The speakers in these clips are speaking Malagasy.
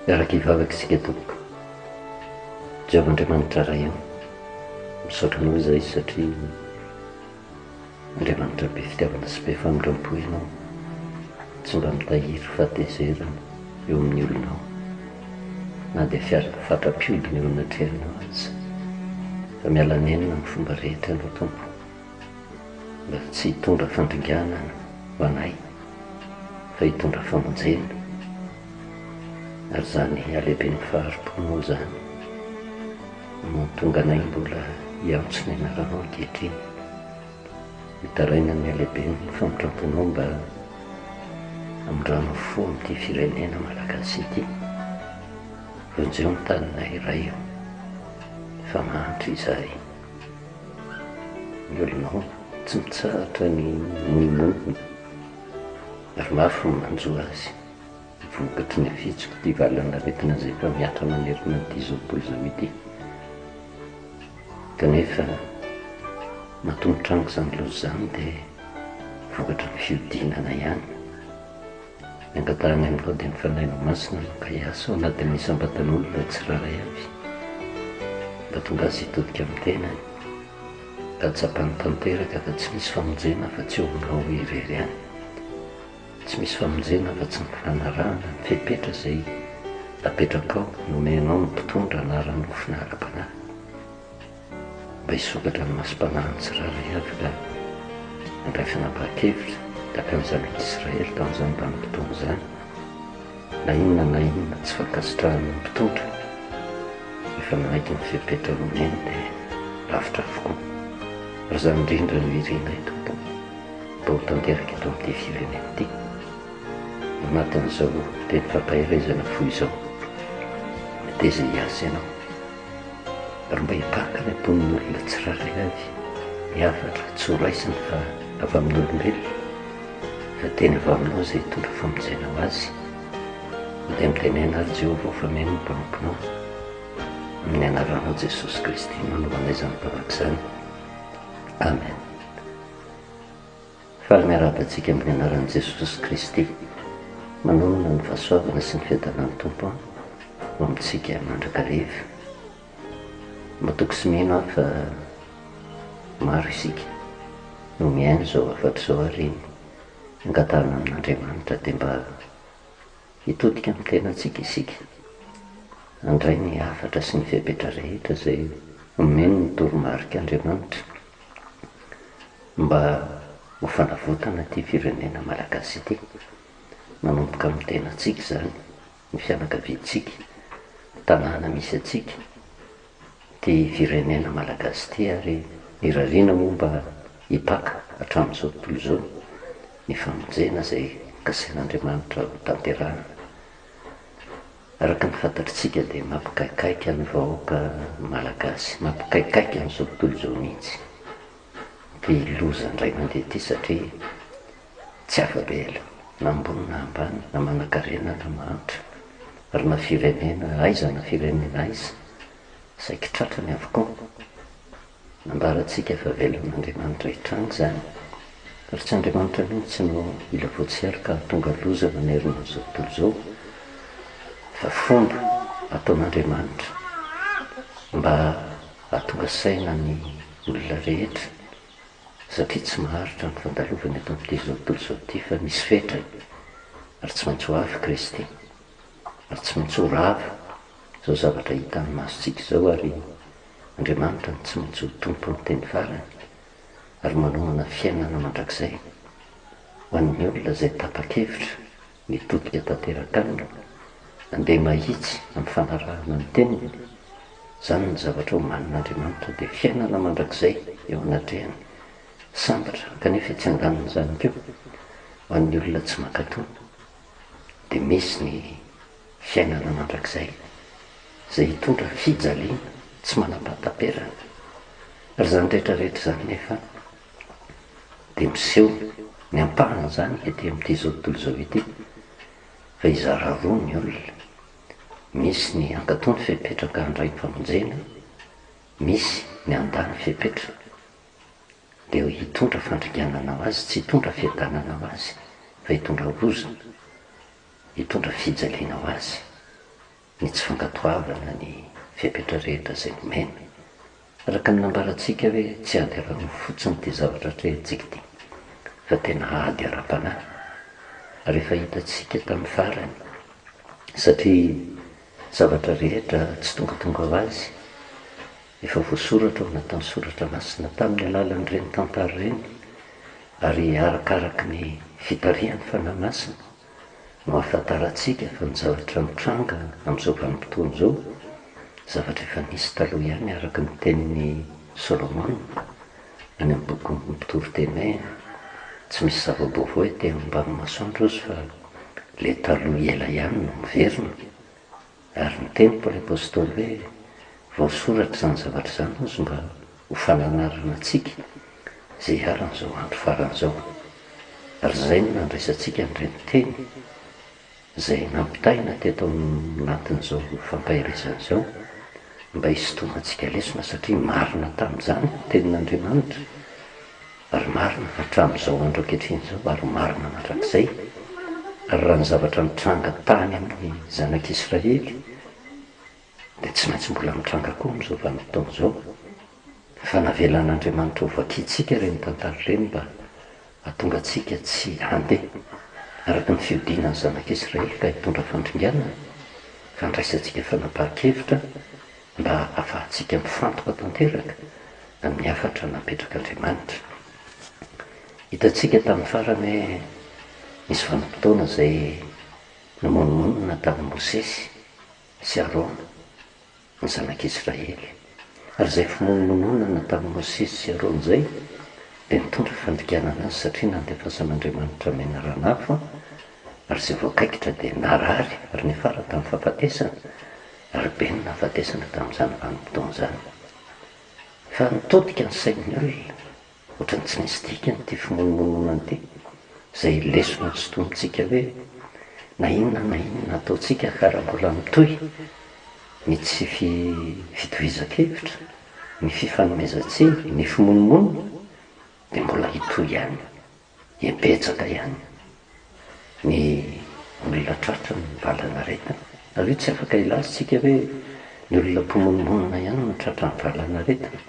Miaraka hivavaka isika tompoko. Jehovah Andriamanitra Ray ô, misaotra Anao izahay satria Andriamanitra be fitiavana sy be famindram-po Ianao, tsy mba mitahiry fahatezerana eo amin'ny olonao, na dia fiara fatra-pihodina eo anatrehanao aza, fa miala nenina amin'ny fomba rehetra Ianao Tompo, mba tsy hitondra fandringanana ho anay, fa hitondra famonjena. Ary izany halehiben'ny fahari-ponao izany no mahatonga anay mbola hiantso ny anaranao ankehitriny. Mitaraina ny halehiben'ny famindram-ponao mba hamindranao fo amin'ity firenena malagasy ity. Vonjeo ny taninay Ray o, fa mahantra izahay. Ny olonao tsy mitsahatra ny mimonomonona ary mafy ny manjo azy. Vokatry ny fihetsiko ity valan'aretina izay efa mihatra manerana an'ity izao tontolo izao ity. Kanefa matoa mitranga izany loza izany dia vokatry ny fihodinana ihany. Ny angatahana aminao dia ny Fanahinao Masina no ka hiasa ao anatin'ny isam-batan'olona tsirairay avy mba tonga azy hitodika amin'ny tenany ka hahatsapany tanteraka fa tsy misy famonjena afa-tsy eo aminao irery ihany. Tsy misy famonjena afa-tsy ny fanarahana ny fepetra izay apetrakao, nomenao ny mpitondra na ara-nofo na ara-panahy. Mba hisokatra ny masom-panahin'ny tsirairay avy ka handray fanapahan-kevitra tahaka ny zanak'Israely tamin'izany vanim-potoana izany, na inona na inona tsy fankasitrahana ny mpitondra, rehefa manaiky ny fepetra nomeny dia lavitra avokoa. Ary izany indrindra no irinay, Tompo. Mba ho tanteraka eto amin'ity firenena ity, ao anatin'izao teny fampaherezana fohy izao. Meteza hiasa ianao, ary mba hipaka any am-pon'ny olona tsirairay avy ny hafatra tsy ho raisiny fa avy amin'ny olombelona, fa teny avy aminao izay hitondra famonjena ho azy. Koa dia mitenena ary Jehovah fa mino ny mpanomponao. Amin'ny anaranao Jesosy Kristy no anaovanay izany vavaka izany. Amen. Faly miarahaba antsika amin'ny anaran'i Jesosy Kristy. Manonona ny fahasoavana sy ny fiadanan'ny Tompo ho amintsika mandrakariva. Matoky sy mino aho fa maro isika no mihaino izao hafatra izao ary ny angatahana amin'Andriamanitra dia mba hitodika amin'ny tenantsika isika, handray ny hafatra sy ny fepetra rehetra izay omeny ny toromarik'Andriamanitra. Mba ho fanavotana ity firenena malagasy ity. Manomboka amin'ny tenantsika izany, ny fianakaviantsika, ny tanàna misy antsika, ity firenena malagasy ity ary irariana moa mba hipaka hatramin'izao tontolo izao ny famonjena izay kasain'Andriamanitra ho tanterahana. Araka ny fantatritsika dia mampikaikaika ny vahoaka malagasy, mampikaikaika an'izao tontolo izao mihitsy ity loza indray mandeha ity satria tsy afa-bela na ambony na ambany, na manankarena na mahantra, ary na firenena aiza na firenena aiza, saiky tratrany avokoa. Nambarantsika fa velon'Andriamanitra hitranga izany, ary tsy Andriamanitra mihitsy no hila voatsiary ka hahatonga loza manerana an'izao tontolo izao, fa fomba ataon'Andriamanitra mba hahatonga saina ny olona rehetra, satria tsy maharitra ny fandalovana eto amin'ity izao tontolo izao ity fa misy fetrany, ary tsy maintsy ho avy Kristy, ary tsy maintsy ho rava izao zavatra hitan'ny masontsika izao, ary Andriamanitra no tsy maintsy ho Tompon'ny teny farany ary manomana fiainana mandrakizay ho an'ny olona izay tapa-kevitra ny hitodika tanteraka Aminy, handeha mahitsy amin'ny fanarahana ny Teniny. Izany no zavatra omanin'Andriamanitra, dia fiainana mandrakizay eo anatrehany. Sambatra, kanefa etsy andanin'izany koa, ho an'ny olona tsy mankatò, dia misy ny fiainana mandrakizay izay hitondra fijaliana tsy manam-pahataperana. Ary izany rehetra rehetra izany nefa dia miseho ny ampahan'izany ety amin'ity izao tontolo izao ity fa hizara roa ny olona. Misy ny hankatò ny fepetra ka handray ny famonjena, misy ny handà ny fepetra dia hitondra fandringanana ho azy, tsy hitondra fiadanana ho azy fa hitondra ozona. Hitondra fijaliana ho azy. Ny tsy fankatoavana ny fepetra rehetra izay nomena. Araka ny nambarantsika hoe tsy ady ara-nofo fotsiny ity zavatra atrehintsika ity fa tena ady ara-panahy. Ary efa hitantsika tamin'ny farany satria zavatra rehetra tsy tongatonga ho azy efa voasoratra ao anatin'ny soratra masina tamin'ny alalan'ireny tantara ireny ary arakaraky ny fitarihan'ny Fanahy Masina no ahafantarantsika fa ny zavatra mitranga amin'izao vanim-potoana izao, zavatra efa nisy taloha ihany araka ny tenin'i Solomona any amin'ny bokin'ny Mpitoriteny hoe tsy misy zava-baovao ety ambany masoandro hozy fa ilay taloha ela ihany no miverina. Ary niteny Paoly Apostoly hoe, Voasoratra izany zavatra izany hozy mba ho fananarana antsika izay iharan'izao andro farany izao. Ary izay no nandraisantsika an'ireny teny izay nampitaina teto anatin'izao fampaherezana izao, mba hisintomantsika lesona satria marina tamin'izany ny tenin'Andriamanitra. Ary marina hatramin'izao andro ankehitriny izao, ary marina mandrakizay. Ary raha ny zavatra nitranga tany amin'ny zanak'Israely, dia tsy maintsy mbola mitranga koa amin'izao vanim-potoana izao. Fa navelan'Andriamanitra ho vakintsika ireny tantara ireny mba hahatonga antsika tsy handeha araka ny fihodinan'ny zanak'Israely ka hitondra fandringanana, fa handraisantsika fanapahan-kevitra mba hahafahantsika mifantoka tanteraka amin'ny hafatra napetrak'Andriamanitra. Hitantsika tamin'ny farany hoe nisy vanim-potoana izay namonomonona tamin'i Mosesy sy Arona ny zanak'Israely. Ary izay fimonomononana tamin'i Mosesy sy Arona izay dia nitondra fandringanana azy satria nandefasan'Andriamanitra menarana afo ary izay voakaikitra dia narary ary niafara tamin'ny fahafatesana ary be ny nahafatesana tamin'izany vanim-potoana izany. Fa nitodika ny sain'ny olona, ohatran'ny tsy nisy dikany ity fimonomononana ity, izay lesona nosintomintsika hoe na inona na inona ataontsika ka raha mbola mitohy ny tsy fitovizan-kevitra, ny fifanomezan-tsiny, ny fimonomonona dia mbola hitohy ihany. dia betsaka ihany ny olona tratry ny valanaretina. Ary io tsy afaka hilaza isika hoe ny olona mpimonomonona ihany no tratran'ny valanaretina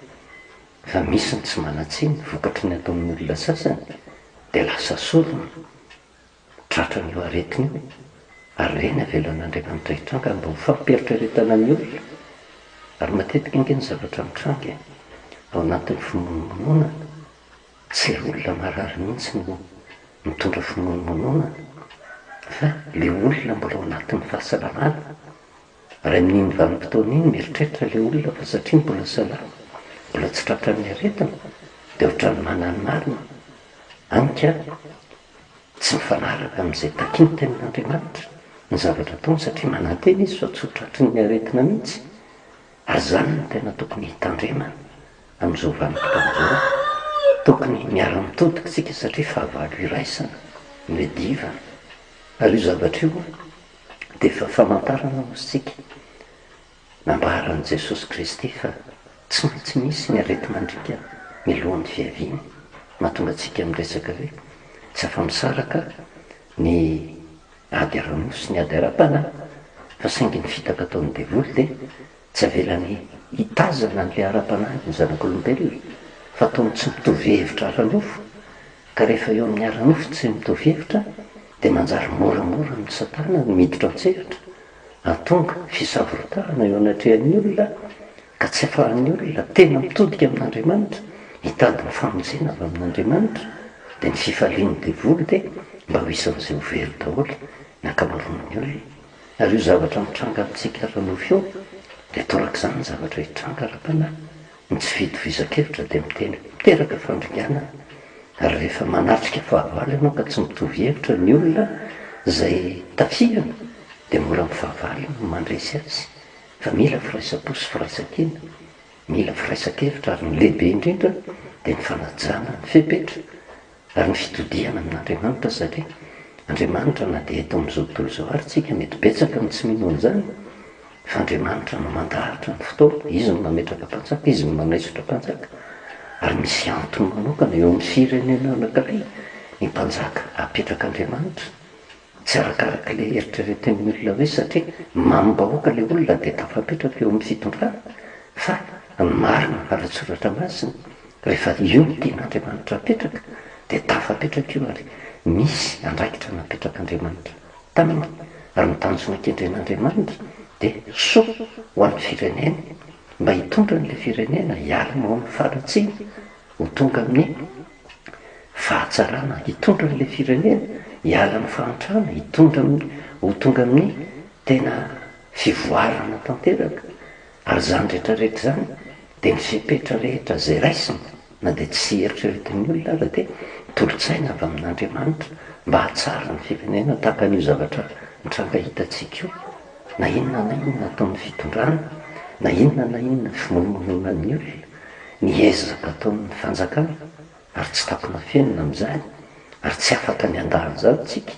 fa misy ny tsy manan-tsiny vokatry ny ataon'ny olona sasany dia lasa sorona tratran'io aretina io ary ireny avelan'Andriamanitra hitranga mba ho fampieritreretana ny olona ary matetika ange ny zavatra mitranga e, ao anatin'ny fimonomononana Tsy ilay olona marary mihitsy no mitondra fimonomononana fa ilay olona mbola ao anatin'ny fahasalamana. Ary amin'iny vanim-potoana iny mieritreritra ilay olona fa satria mbola salama, mbola tsy tratran'ny aretina dia ohatran'ny manana ny marina. Hany ka tsy mifanaraka amin'izay takian'ny tenin'Andriamanitra ny zavatra ataony satria manantena izy fa tsy ho tratrin'ny aretina mihitsy. Ary izany no tena tokony hitandremana amin'izao vanim-potoana izao. Tokony miara-mitodika isika satria fahavalo iraisana no iadivana. Ary io zavatra io dia efa famantarana ho antsika. Nambaran'i Jesosy Kristy fa tsy maintsy misy ny areti-mandringa mialohan'ny fiaviany. Mahatonga antsika miresaka hoe tsy afa-misaraka ny ady ara-nofo sy ny ady ara-panahy, fa saingy ny fitaka ataon'ny devoly dia tsy avelany hitazana an'ilay ara-panahy ny zanak'olombelona, fa ataony tsy mitovy hevitra ara-nofo, ka rehefa eo amin'ny ara-nofo tsy mitovy hevitra dia manjary moramora amin'i Satana ny miditra an-tsehatra, hahatonga fisavoritahana eo anatrehan'ny olona ka tsy afahan'ny olona tena mitodika amin'Andriamanitra, hitady ny famonjena avy amin'Andriamanitra, dia ny fifalian'ny devoly dia mba ho isan'izay ho very daholo ny ankamaroan'ny olona. Ary io zavatra mitranga amintsika ara-nofo io dia torak'izany ny zavatra hitranga ara-panahy. Ny tsy fitovizan-kevitra dia miteny miteraka fandringanana. Ary rehefa manatrika fahavalo ianao ka tsy mitovy hevitra ny olona izay tafihana dia mora amin'ny fahavalo ny mandresy azy. Fa mila firaisam-po sy firaisan-kina, mila firaisan-kevitra ary ny lehibe indrindra dia ny fanajana ny fepetra ary ny fitodihana amin'Andriamanitra satria Andriamanitra na dia eto amin'izao tontolo izao ary tsika mety betsaka no tsy mino an'izany fa Andriamanitra no mandahatra ny fotoana, Izy no mametraka mpanjaka, Izy no manaisotra mpanjaka ary misy antony manokana eo amin'ny firenena anankiray ny mpanjaka apetrak'Andriamanitra. Tsy arakaraka ilay eritreretin'ny olona hoe satria mamim-bahoaka ilay olona dia tafapetraka eo amin'ny fitondrana fa ny marina ara-tsoratra masina rehefa io no tian'Andriamanitra apetraka dia tafapetraka io ary misy andraikitra napetrak'Andriamanitra taminy ary ny tanjona kendren'Andriamanitra dia soa ho an'ny firenena mba hitondra an'ilay firenena hiala ao amin'ny faharatsiana ho tonga amin'ny fahatsarana hitondra an'ilay firenena hiala amin'ny fahantrana, hitondra amin'ny, ho tonga amin'ny tena fivoarana tanteraka. Ary izany rehetra rehetra izany dia ny fepetra rehetra izay raisina na dia tsy eritreretin'ny olona ara dia tolo-tsaina avy amin'Andriamanitra mba hahatsara ny firenena tahaka an'io zavatra mitranga hitantsika io na inona na inona ataon'ny fitondrana na inona na inona fimonomononan'ny olona ny ezaka ataon'ny fanjakana ary tsy takona fenina amin'izany ary tsy afaka ny handà an'izany tsika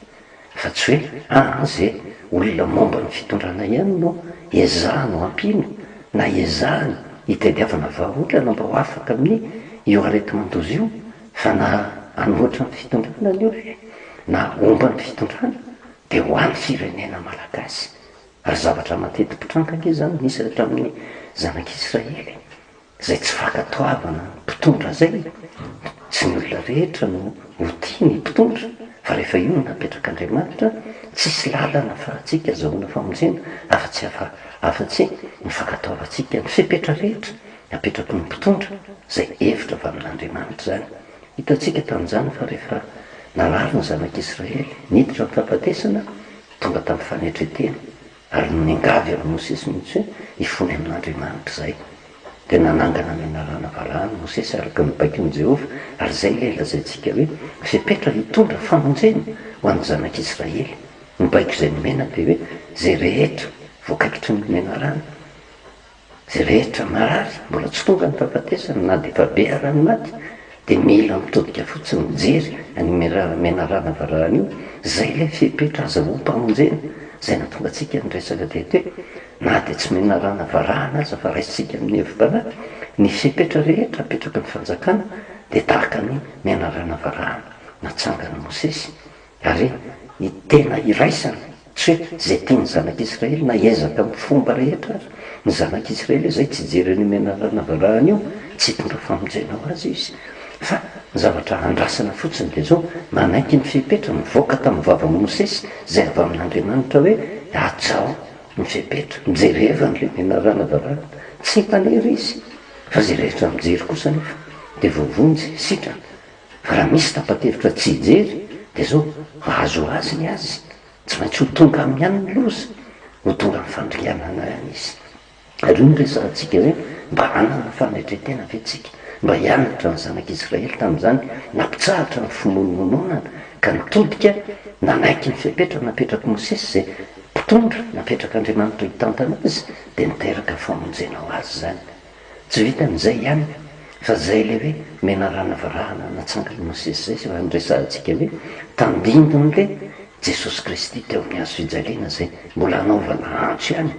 fa tsy hoe aa ze olona momba ny fitondrana ihany no ezahany ho ampiana na ezahany hitadiavana vahaolana mba ho afaka amin'ny io areti-mandoza io fa na hanohitra ny fitondrana ny olona na homba ny fitondrana dia ho an'ny firenena malagasy ary zavatra mateti-pitranga ange izany nisy hatramin'ny zanak'Israely Izay tsy fankatoavana ny mpitondra izay, tsy ny olona rehetra no ho tia ny mpitondra, fa rehefa io no napetrak'Andriamanitra, tsisy lalana afahantsika azahoana famonjena afa-tsy afa afa-tsy ny fankatoavantsika ny fepetra rehetra napetraky ny mpitondra, izay hevitra avy amin'Andriamanitra izany. Hitantsika tamin'izany fa rehefa narary ny zanak'Israely, niditra ny fahafatesana, tonga tamin'ny fanetren-tena, Ary niangavy an'i Mosesy mihitsy hoe hifony amin'Andriamanitra izay. Dia nanangana ny anarana valahany Mosesy araka ny baikon'i Jehovah, ary izay ilay lazaintsika hoe fepetra hitondra famonjena ho an'ny zanak'Israely. Ny baiko izay nomena dia hoe izay rehetra voakaikitry ny menarana, Izay rehetra marary, mbola tsy tonga ny fahafatesana na dia efa be ara ny maty, dia mila mitodika fotsiny mijery an'io menarana varahana io, izay ilay fepetra azahoam-pamonjena, izay nahatonga antsika niresaka teto hoe na dia tsy menarana varahana aza fa raisintsika amin'ny hevi-panahy, ny fepetra rehetra apetraky ny fanjakana dia tahaka ny menarana varahana natsangan'i Mosesy Ary ny tena iraisana, tsy hoe izay tian'ny zanak'Israely na hiezaka amin'ny fomba rehetra ary ny zanak'Israely hoe izay tsy hijery an'io menarana varahana io, tsy hitondra famonjena ho azy izy. Fa ny zavatra andrasana fotsiny dia izao, manaiky ny fepetra nivoaka tamin'ny vavan'i Mosesy izay avy amin'Andriamanitra hoe, hajao ny fepetra, mijereva an'ilay menarana varahana. Tsy mpanery izy, fa izay rehetra mijery kosa anefa dia voavonjy, sitrana. Fa raha misy tapa-kevitra tsy hijery dia zao hahazo azy ny azy, tsy maintsy ho tonga aminy ihany ny loza, ho tonga amin'ny fandringanana ihany izy. Ary io no resahantsika hoe mba hanana fanetren-tena ve tsika, mba hianatra ny zanak'Israely tamin'izany, nampitsahatra ny fimonomononana ka nitodika nanaiky ny fepetra napetrak'i Mosesy izay mpitondra napetrak'Andriamanitra hitantana azy dia niteraka famonjena ho azy izany. Tsy vitan'izay ihany fa zay ilay hoe menarana varahana natsangan'i Mosesy zay efa niresahantsika hoe tandindon'le Jesosy Kristy teo amin'ny hazo fijaliana zay mbola hanaovana antso ihany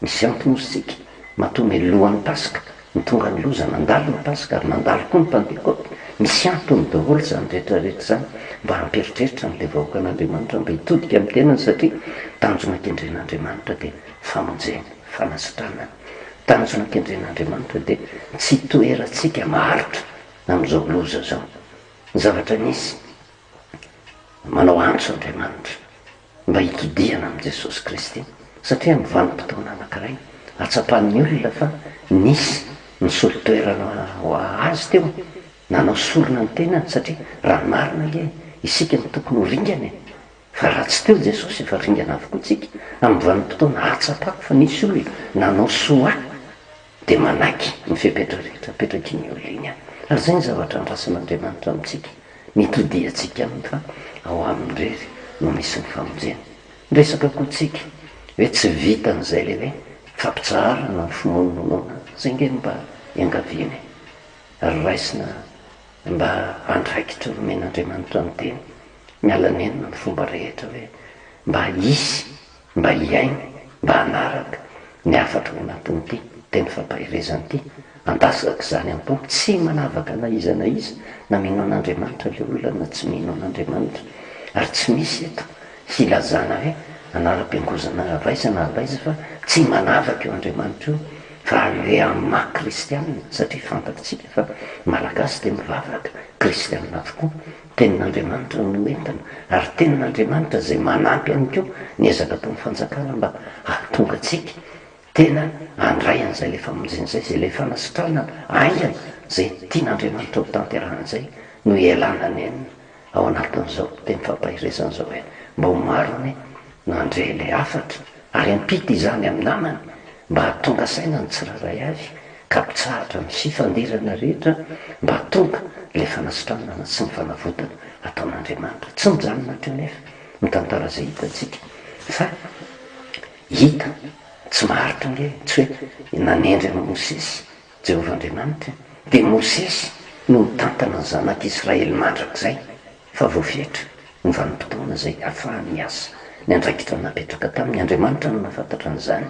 misy antony hozy tsika matoa melohan'ny Paska ny tonga ny loza nandalo ny Paska ary nandalo koa ny Pantekote misy antony daholo izany rehetra rehetra izany mba hampieritreritra an'ilay vahoakan'Andriamanitra mba hitodika amin'ny tenany satria tanjona kendren'Andriamanitra dia famonjena fanasitranana Tanjona kendren'Andriamanitra dia tsy hitoerantsika maharitra amin'izao loza izao. Ny zavatra nisy, manao antso Andriamanitra mba hitodihana amin'i Jesosy Kristy, satria amin'ny vanim-potoana anankiray, ahatsapan'ny olona fa nisy nisolo toerana ho azy teo, nanao sorona ny tenany, satria raha ny marina ange isika no tokony ho ringana e! Fa raha tsy teo Jesosy efa ringana avokoa tsika amin'ny vanim-potoana ahatsapako fa nisy olona nanao soa ahy dia manaiky ny fepetra rehetra apetrak'iny olona iny aho. Ary izay ny zavatra andrasan'Andriamanitra amintsika, ny hitodihantsika aminy fa ao aminy irery no misy ny famonjena. Miresaka koa tsika hoe tsy vitan'izay ilay hoe fampitsaharana ny fimonomonona, izay ange no mba iangaviana e! Ary raisina mba andraikitra nomen'Andriamanitra ny teny, miala nenina ny fomba rehetra hoe mba hisy, mba hihaino, mba hanaraka ny hafatra ao anatin'ity teny fampaherezana ity, andasako izany am-po, tsy manavaka na iza na iza, na mino an'Andriamanitra ilay olona na tsy mino an'Andriamanitra, ary tsy misy eto. hilazana hoe anaram-piangozana avy aiza na avy aiza fa tsy manavaka io Andriamanitra io fa aleha amin'ny maha kristianina satria fantatsika fa Malagasy dia mivavaka, kristianina avokoa, tenin'Andriamanitra no entina ary tenin'Andriamanitra izay manampy ihany koa ny ezaka ataon'ny fanjakana mba hahatonga antsika tena handray an'izay ilay famonjena izay, izay ilay fanasitranana haingana izay tian'Andriamanitra ho tanterahana izay no ialana nenina ao anatin'izao teny fampaherezana izao hoe mba ho maro anie no handre ilay hafatra ary hampita izany amin'ny namany mba hahatonga saina ny tsirairay avy ka hampitsahatra ny fifandirana rehetra mba hahatonga ilay fanasitranana sy ny fanavotana ataon'Andriamanitra. Tsy mijanona hatreo nefa ny tantara izay hitantsika fa hita tsy maharitra ange, tsy hoe nanendry an'i Mosesy Jehovah Andriamanitra, dia Mosesy no nitantana ny zanak'Israely mandrakizay, fa voafetra ny vanim-potoana izay ahafahany miasa ny andraikitra napetraka taminy. Andriamanitra no nahafantatra an'izany,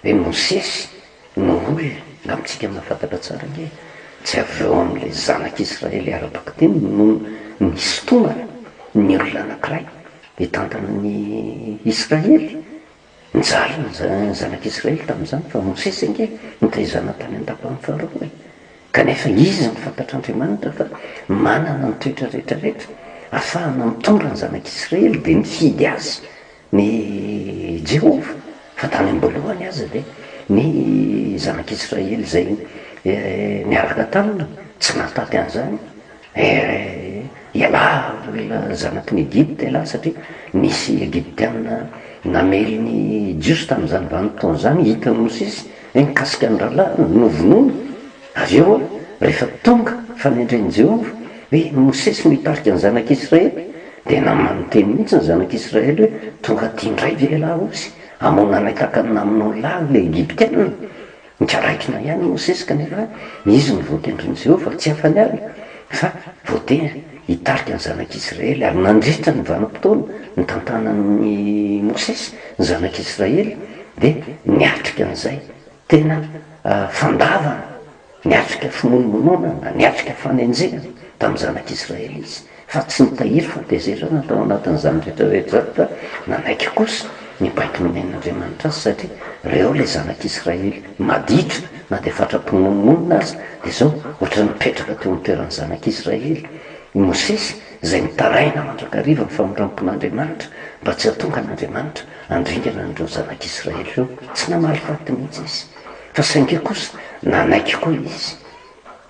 hoe Mosesy no olona, angamba tsika mahafantatra tsara ange, tsy avy eo amin'ilay zanak'Israely ara-bakiteny no nisintomana ny olona anankiray hitantana ny Israely, Nijaly ny zanak'Israely tamin'izany fa Mosesy ange notaizana tany an-dapan'i Farao e! Kanefa izy no fantatr'Andriamanitra fa manana ny toetra rehetra rehetra ahafahana mitondra ny zanak'Israely dia nifidy azy ny Jehovah fa tany am-boalohany aza dia ny zanak'Israely izay niaraka taminy tsy nahataty an'izany. Eh, ialahy olona zanaky ny Egypta ialahy satria nisy Egyptiana namely ny Jiosy tamin'izany vanim-potoana izany, hitan'i Mosesy hoe nikasika ny rahalahiny, novonoina. Avy eo, rehefa tonga fanendren'i Jehovah hoe Mosesy no hitarika ny zanak'Israely, dia namaniteny mihitsy ny zanak'Israely hoe, Tonga aty indray ve ialahy osy hamono anay tahaka ny namonoan'ny lahy ilay Egyptiana? Nikaraikina ihany i Mosesy kanefa izy no voatendrin'i Jehovah, tsy afa-niala fa voatery hitarika ny zanak'Israely. Ary nandritra ny vanim-potoana nitantanan'i Mosesy ny zanak'Israely dia niatrika an'izay tena fandavana, niatrika fimonomononana, niatrika fanenjehana tamin'ny zanak'Israely izy. Fa tsy nitahiry fahatezerana tao anatin'izany rehetra rehetra izany fa nanaiky kosa ny baiko nomen'Andriamanitra azy satria reo ilay zanak'Israely maditra na dia fatra-pinonomonina aza dia izao ohatran'ny nipetraka teo amin'ny toeran'ny zanak'Israely i Mosesy izay nitaraina mandrakariva ny famindrampon'Andriamanitra mba tsy hahatonga an'Andriamanitra handringana an'ireo zanak'Israely ireo. Tsy namaly faty mihitsy izy fa saingy kosa nanaiky koa izy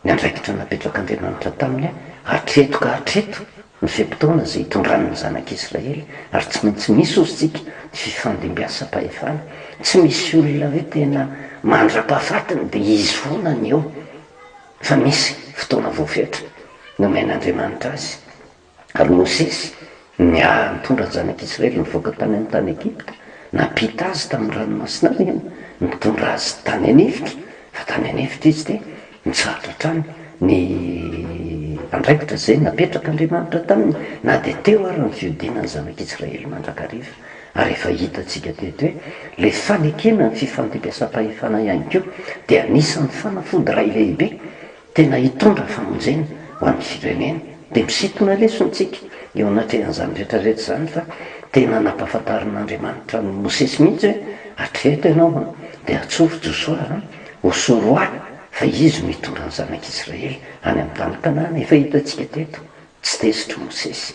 Ny andraikitra napetrak'Andriamanitra taminy hatreto ka hatreto ny fe-potoana izay hitondrany ny zanak'Israely, ary tsy maintsy misy hozy tsika ny fifandimbiasam-pahefana, tsy misy olona hoe tena mandra-pahafatiny dia izy foana ny eo, fa misy fotoana voafetra nomen'Andriamanitra azy. Ary Mosesy niara-nitondra ny zanak'Israely nivoaka tany amin'ny tany Egypta, nampita azy tamin'ny Ranomasina Mena, nitondra azy tany an'efitra, fa tany an'efitra izy dia nitsahatra hatrany ny andraikitra izay napetrak'Andriamanitra taminy, na dia teo ary ny fihodinan'ny zanak'Israely mandrakariva. Ary efa hitantsika teto hoe ilay fanekena ny fifandimbiasam-pahefana ihany koa dia anisan'ny fanafody iray lehibe Tena hitondra famonjena ho an'ny firenena. Dia misintona lesona isika eo anatrehan'izany rehetra rehetra izany fa tena nampahafantarin'Andriamanitra an'i Mosesy mihitsy hoe hatreto ianao an, dia antsovo Josoa an, hosoro ahy fa izy no hitondra ny zanak'Israely any amin'ny tany Kanana. Efa hitantsika teto, tsy tezitra Mosesy.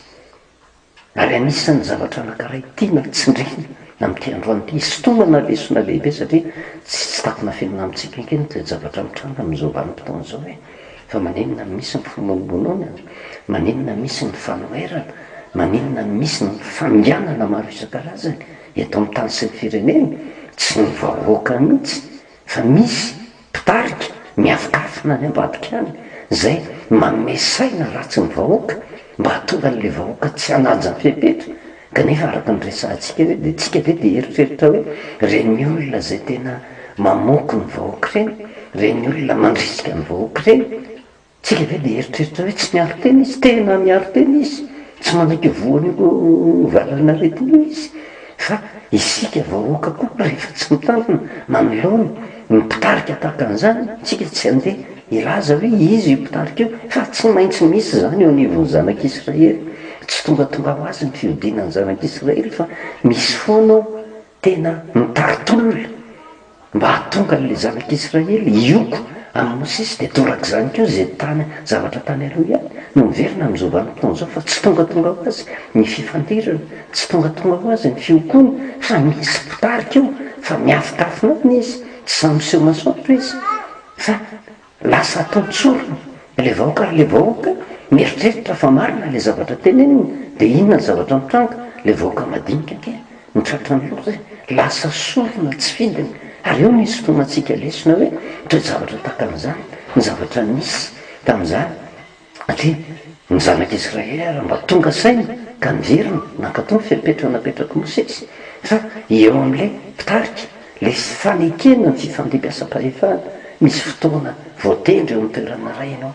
Ary anisan'ny zavatra anankiray tiana tsindriana amin'ity androany ity, hisintomana lesona lehibe satria tsy tsy takona afenina amintsika ange ny toe-javatra mitranga amin'izao vanim-potoana izao e! Fa maninona no misy ny fimonomononana? Maninona misy ny fanoherana? Maninona no misy ny fanginana maro isan-karazany eto amin'ny tany sy ny firenena? Tsy ny vahoaka mihitsy fa misy Mpitarika miafokafona any ambadika any izay manome saina ratsy ny vahoaka mba hahatonga an'ilay vahoaka tsy hanaja ny fepetra kanefa araka ny resahantsika hoe dia tsika ve dia hieritreritra hoe ireny olona izay tena mamoky ny vahoaka ireny, ireny olona mandrisika ny vahoaka ireny Tsika ve dia hieritreritra hoe tsy miaro tena izy? Tena miaro tena izy, tsy manaiky voan'io valan'aretina io izy. Fa isika vahoaka koa rehefa tsy mitandrina manoloana ny mpitarika tahaka an'izany, tsika tsy handeha hilaza hoe iza io mpitarika io, fa tsy maintsy misy izany eo anivon'ny zanak'Israely. Tsy tongatonga ho azy ny fihodinan'ny zanak'Israely fa misy foana ao tena mitari-tolona mba hahatonga an'ilay zanak'Israely hioko amin'i Mosesy. Dia torak'izany koa izay tany zavatra tany aloha ihany no miverina amin'izao vanim-potoana izao fa tsy tongatonga ho azy ny fifandirana, tsy tongatonga ho azy ny fiokoana fa misy mpitarika eo fa miafokafona any izy, tsy sahy miseho masoandro izy fa Lasa ataon-tsorona ilay vahoaka ary ilay vahoaka mieritreritra fa marina ilay zavatra teneniny dia inona ny zavatra mitranga? Ilay vahoaka madinika ange no tratran'ny loza e! Lasa sorona tsy fidiny ary eo no hisintonantsika lesona hoe toe-javatra tahaka an'izany ny zavatra nisy tamin'izany. Satria ny zanak'i Israely ary mba tonga saina ka niverina nankatò ny fepetra napetrak'i Mosesy, fa eo amin'ilay mpitarika, ilay fanekena ny fifandimbiasam-pahefana, misy fotoana voatendry eo amin'ny toerana iray ianao,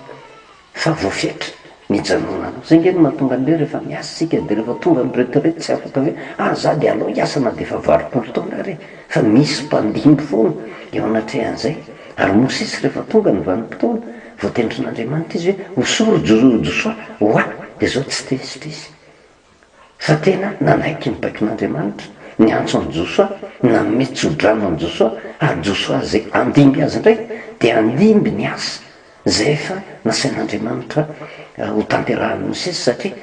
fa voafetra ny hijanonanao. Izay ange no mahatonga an'ilay hoe rehefa miasa isika dia rehefa tonga ny retraite tsy afaka hoe ah za dia alao hiasa na dia efa 80 taona ary e! fa misy mpandimby foana eo anatrehan'izay. Ary Mosesy rehefa tonga ny vanim-potoana, voatendrin'Andriamanitra izy hoe hosory Josoa ho ahy, dia izao tsy tezitra izy. Fa tena nanaiky ny baikon'Andriamanitra, niantso an'i Josoa, nanome tso-drano an'i Josoa, ary Josoa izay handimby azy indray dia handimby ny asa izay efa nasain'Andriamanitra hotanterahin'i Mosesy, satria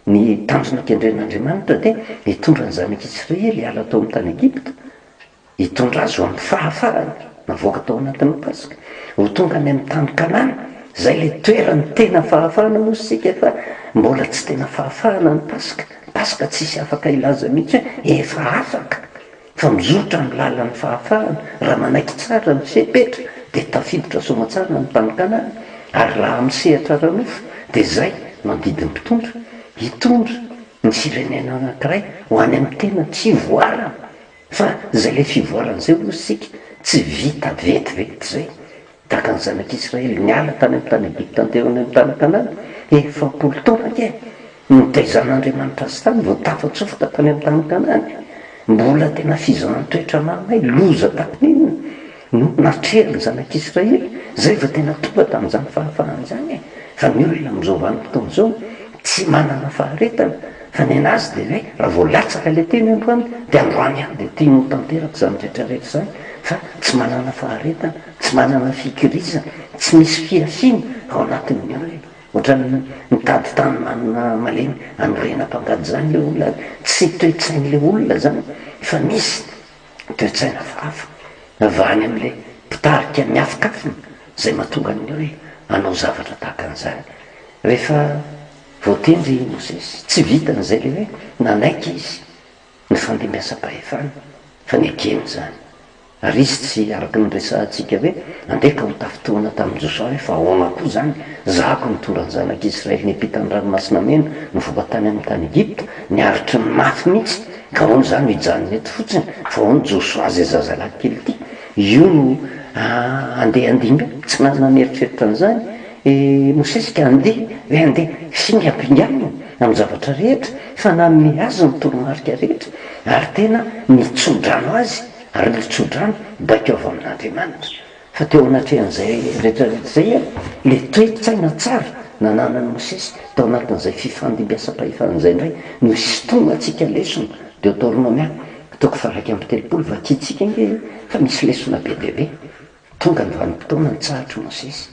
ny tanjona kendren'Andriamanitra dia hitondra ny zanak'Israely hiala tao amin'ny tany Egypta, Hitondra azy ho amin'ny fahafahana, navoaka tao anatin'ny Paska, ho tonga any amin'ny tany Kanana, izay ilay toeran'ny tena fahafahana moa isika fa mbola tsy tena fahafahana ny Paska, Paska tsisy afaka hilaza mihitsy hoe efa afaka fa mizotra amin'ny lalan'ny fahafahana, raha manaiky tsara ny fepetra dia tafiditra soamatsara ny tany Kanana, ary raha amin'ny sehatra ara-nofo dia izay no adidin'ny mpitondra, hitondra ny firenena anankiray ho any amin'ny tena fivoarana. Fa zay le fivoarana zay hoy isika tsy vita vetivety zay. Tahaka ny zanak'Israely niala tany amin'ny tany Egypta andeha ho any amin'ny tany Kanana, 40 taona ange no nitaizan'Andriamanitra azy tany vao tafatsofoka tany amin'ny tany Kanana. Mbola tena fizahan-toetra mahamay, loza tahaka ny inona no natrehan'ny zanak'Israely zay vao tena tonga tamin'izany fahafahana izany e! Fa ny olona amin'izao vanim-potoana izao tsy manana faharetana fa nenazy dia hoe raha vao latsaka ilay teny androany dia androany ihany dia tiany ho tanteraka izany rehetra rehetra izany fa tsy manana faharetana, tsy manana fikirizana, tsy misy fihafiana ao anatin'ny olona. Ohatran'ny mitady tany manana malemy hanorenam-pangady izany ilay olona ary tsy toe-tsain'ilay olona izany fa misy toe-tsaina hafahafa avy any amin'ilay mpitarika miafokafona izay mahatonga ny olona hanao zavatra tahaka an'izany. Rehefa voatendry i Mosesy, tsy vitan'izay ilay hoe nanaiky izy ny fandimbiasam-pahefana fa nekeny izany. Ary izy tsy araka ny resahantsika hoe andeha ka ho tafintohina tamin'i Josoa hoe fa ahoana koa izany, zahako nitondra ny zanak'Israely niampita ny Ranomasina Mena nivoaka tany amin'ny tany Egypta, niaritry ny mafy mihitsy, ka ahoana izaho no hijanona eto fotsiny, fa ahoana Josoa izay zazalahy kely ity, io no andeha handimby ahy, tsy nanana nieritreritra an'izany i Mosesy ka andeha hoe andeha fingampingamina amin'ny zavatra rehetra fa nanome azy ny toromarika rehetra ary tena nitso-drano azy Ary ny tso-drano baiko avy amin'Andriamanitra. Fa teo anatrehan'izay rehetra rehetra izay ary, ilay toe-tsaina tsara nananan'i Mosesy tao anatin'izay fifandimbiasam-pahefana izay indray no hisintonantsika lesona, Deoteronomia, toko faha-31, vakintsika ange fa misy lesona be dia be. Tonga ny vanim-potoana nitsahatry Mosesy.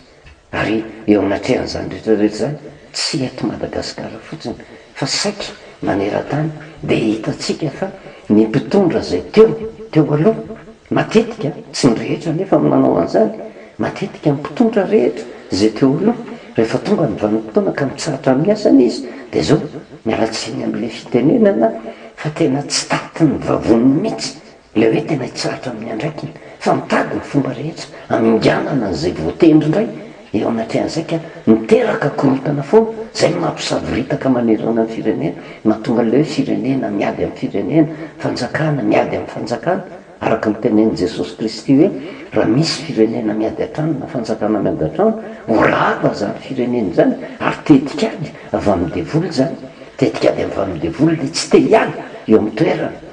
Ary eo anatrehan'izany rehetra rehetra izany, tsy eto Madagasikara fotsiny fa saika maneran-tany dia hitantsika fa ny mpitondra izay teo, teo aloha, matetika, tsy ny rehetra anefa no nanao an'izany, matetika ny mpitondra rehetra izay teo aloha, rehefa tonga ny vanim-potoana ka mitsahatra amin'ny asany izy dia izao, miala tsiny amin'ilay fitenenana fa tena tsy tatin'ny vavoniny mihitsy Ilay hoe tena hitsahatra amin'ny andraikiny fa mitady ny fomba rehetra haminganana an'izay voatendry indray eo anatrehan'izay ka miteraka korontana foana, izay no mampisavoritaka manerana ny firenena, mahatonga an'ilay hoe firenena miady amin'ny firenena, fanjakana miady amin'ny fanjakana, araka ny tenenin'i Jesosy Kristy hoe raha misy firenena miady an-trano na fanjakana miady an-trano, ho rava izany firenena izany ary tetikady avy amin'ny devoly izany, tetikady avy amin'ny devoly ilay tsy te hiala eo amin'ny toerana.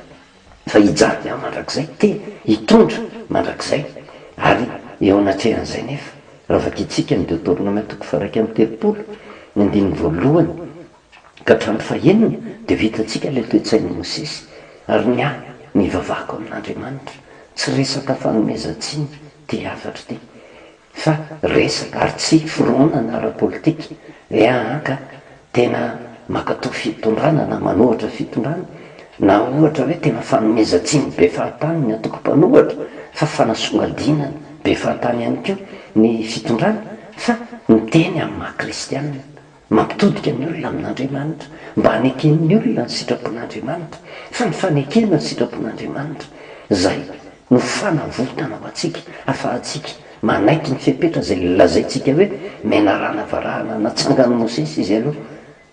fa hijaly aho mandrakizay, te hitondra mandrakizay, ary eo anatrehan'izay nefa, raha vakintsika ny Deoteronomia toko faha-31, ny andininy voalohany ka hatramin'ny fahenina dia vitantsika ilay toe-tsain'i Mosesy. Ary ny ahy, ny hivavahako amin'Andriamanitra, tsy resaka fanomezan-tsiny ity hafatra ity, fa resaka ary tsy fironana ara-politika hoe aa ka tena mankatoa fitondrana na manohatra fitondrana, na ohatra hoe tena fanomezan-tsiny be fahatany ny antoko mpanohatra fa fanasongadinana be fahatany ihany koa ny fitondrana fa miteny amin'ny maha kristianina. Mampitodika ny olona amin'Andriamanitra, mba haneken'ny olona ny sitrapon'Andriamanitra, fa ny fanekena ny sitrapon'Andriamanitra, izay no fanavotana ho antsika, ahafahantsika manaiky ny fepetra izay lazaintsika hoe menarana varahana natsangan'i Mosesy izy aloha,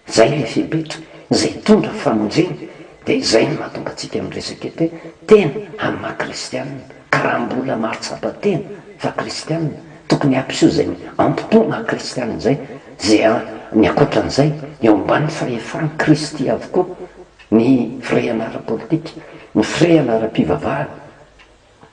izay ilay fepetra izay hitondra famonjena, dia izay no mahatonga antsika miresaka eto hoe tena amin'ny maha kristianina, ka raha mbola mahatsapa tena fa kristianina, tokony hampiseho izay ampo maha kristianina izay, izay ny ankoatran'izay, eo ambany fahefan'i Kristy avokoa ny firehana ara-politika, ny firehana ara-pivavahana.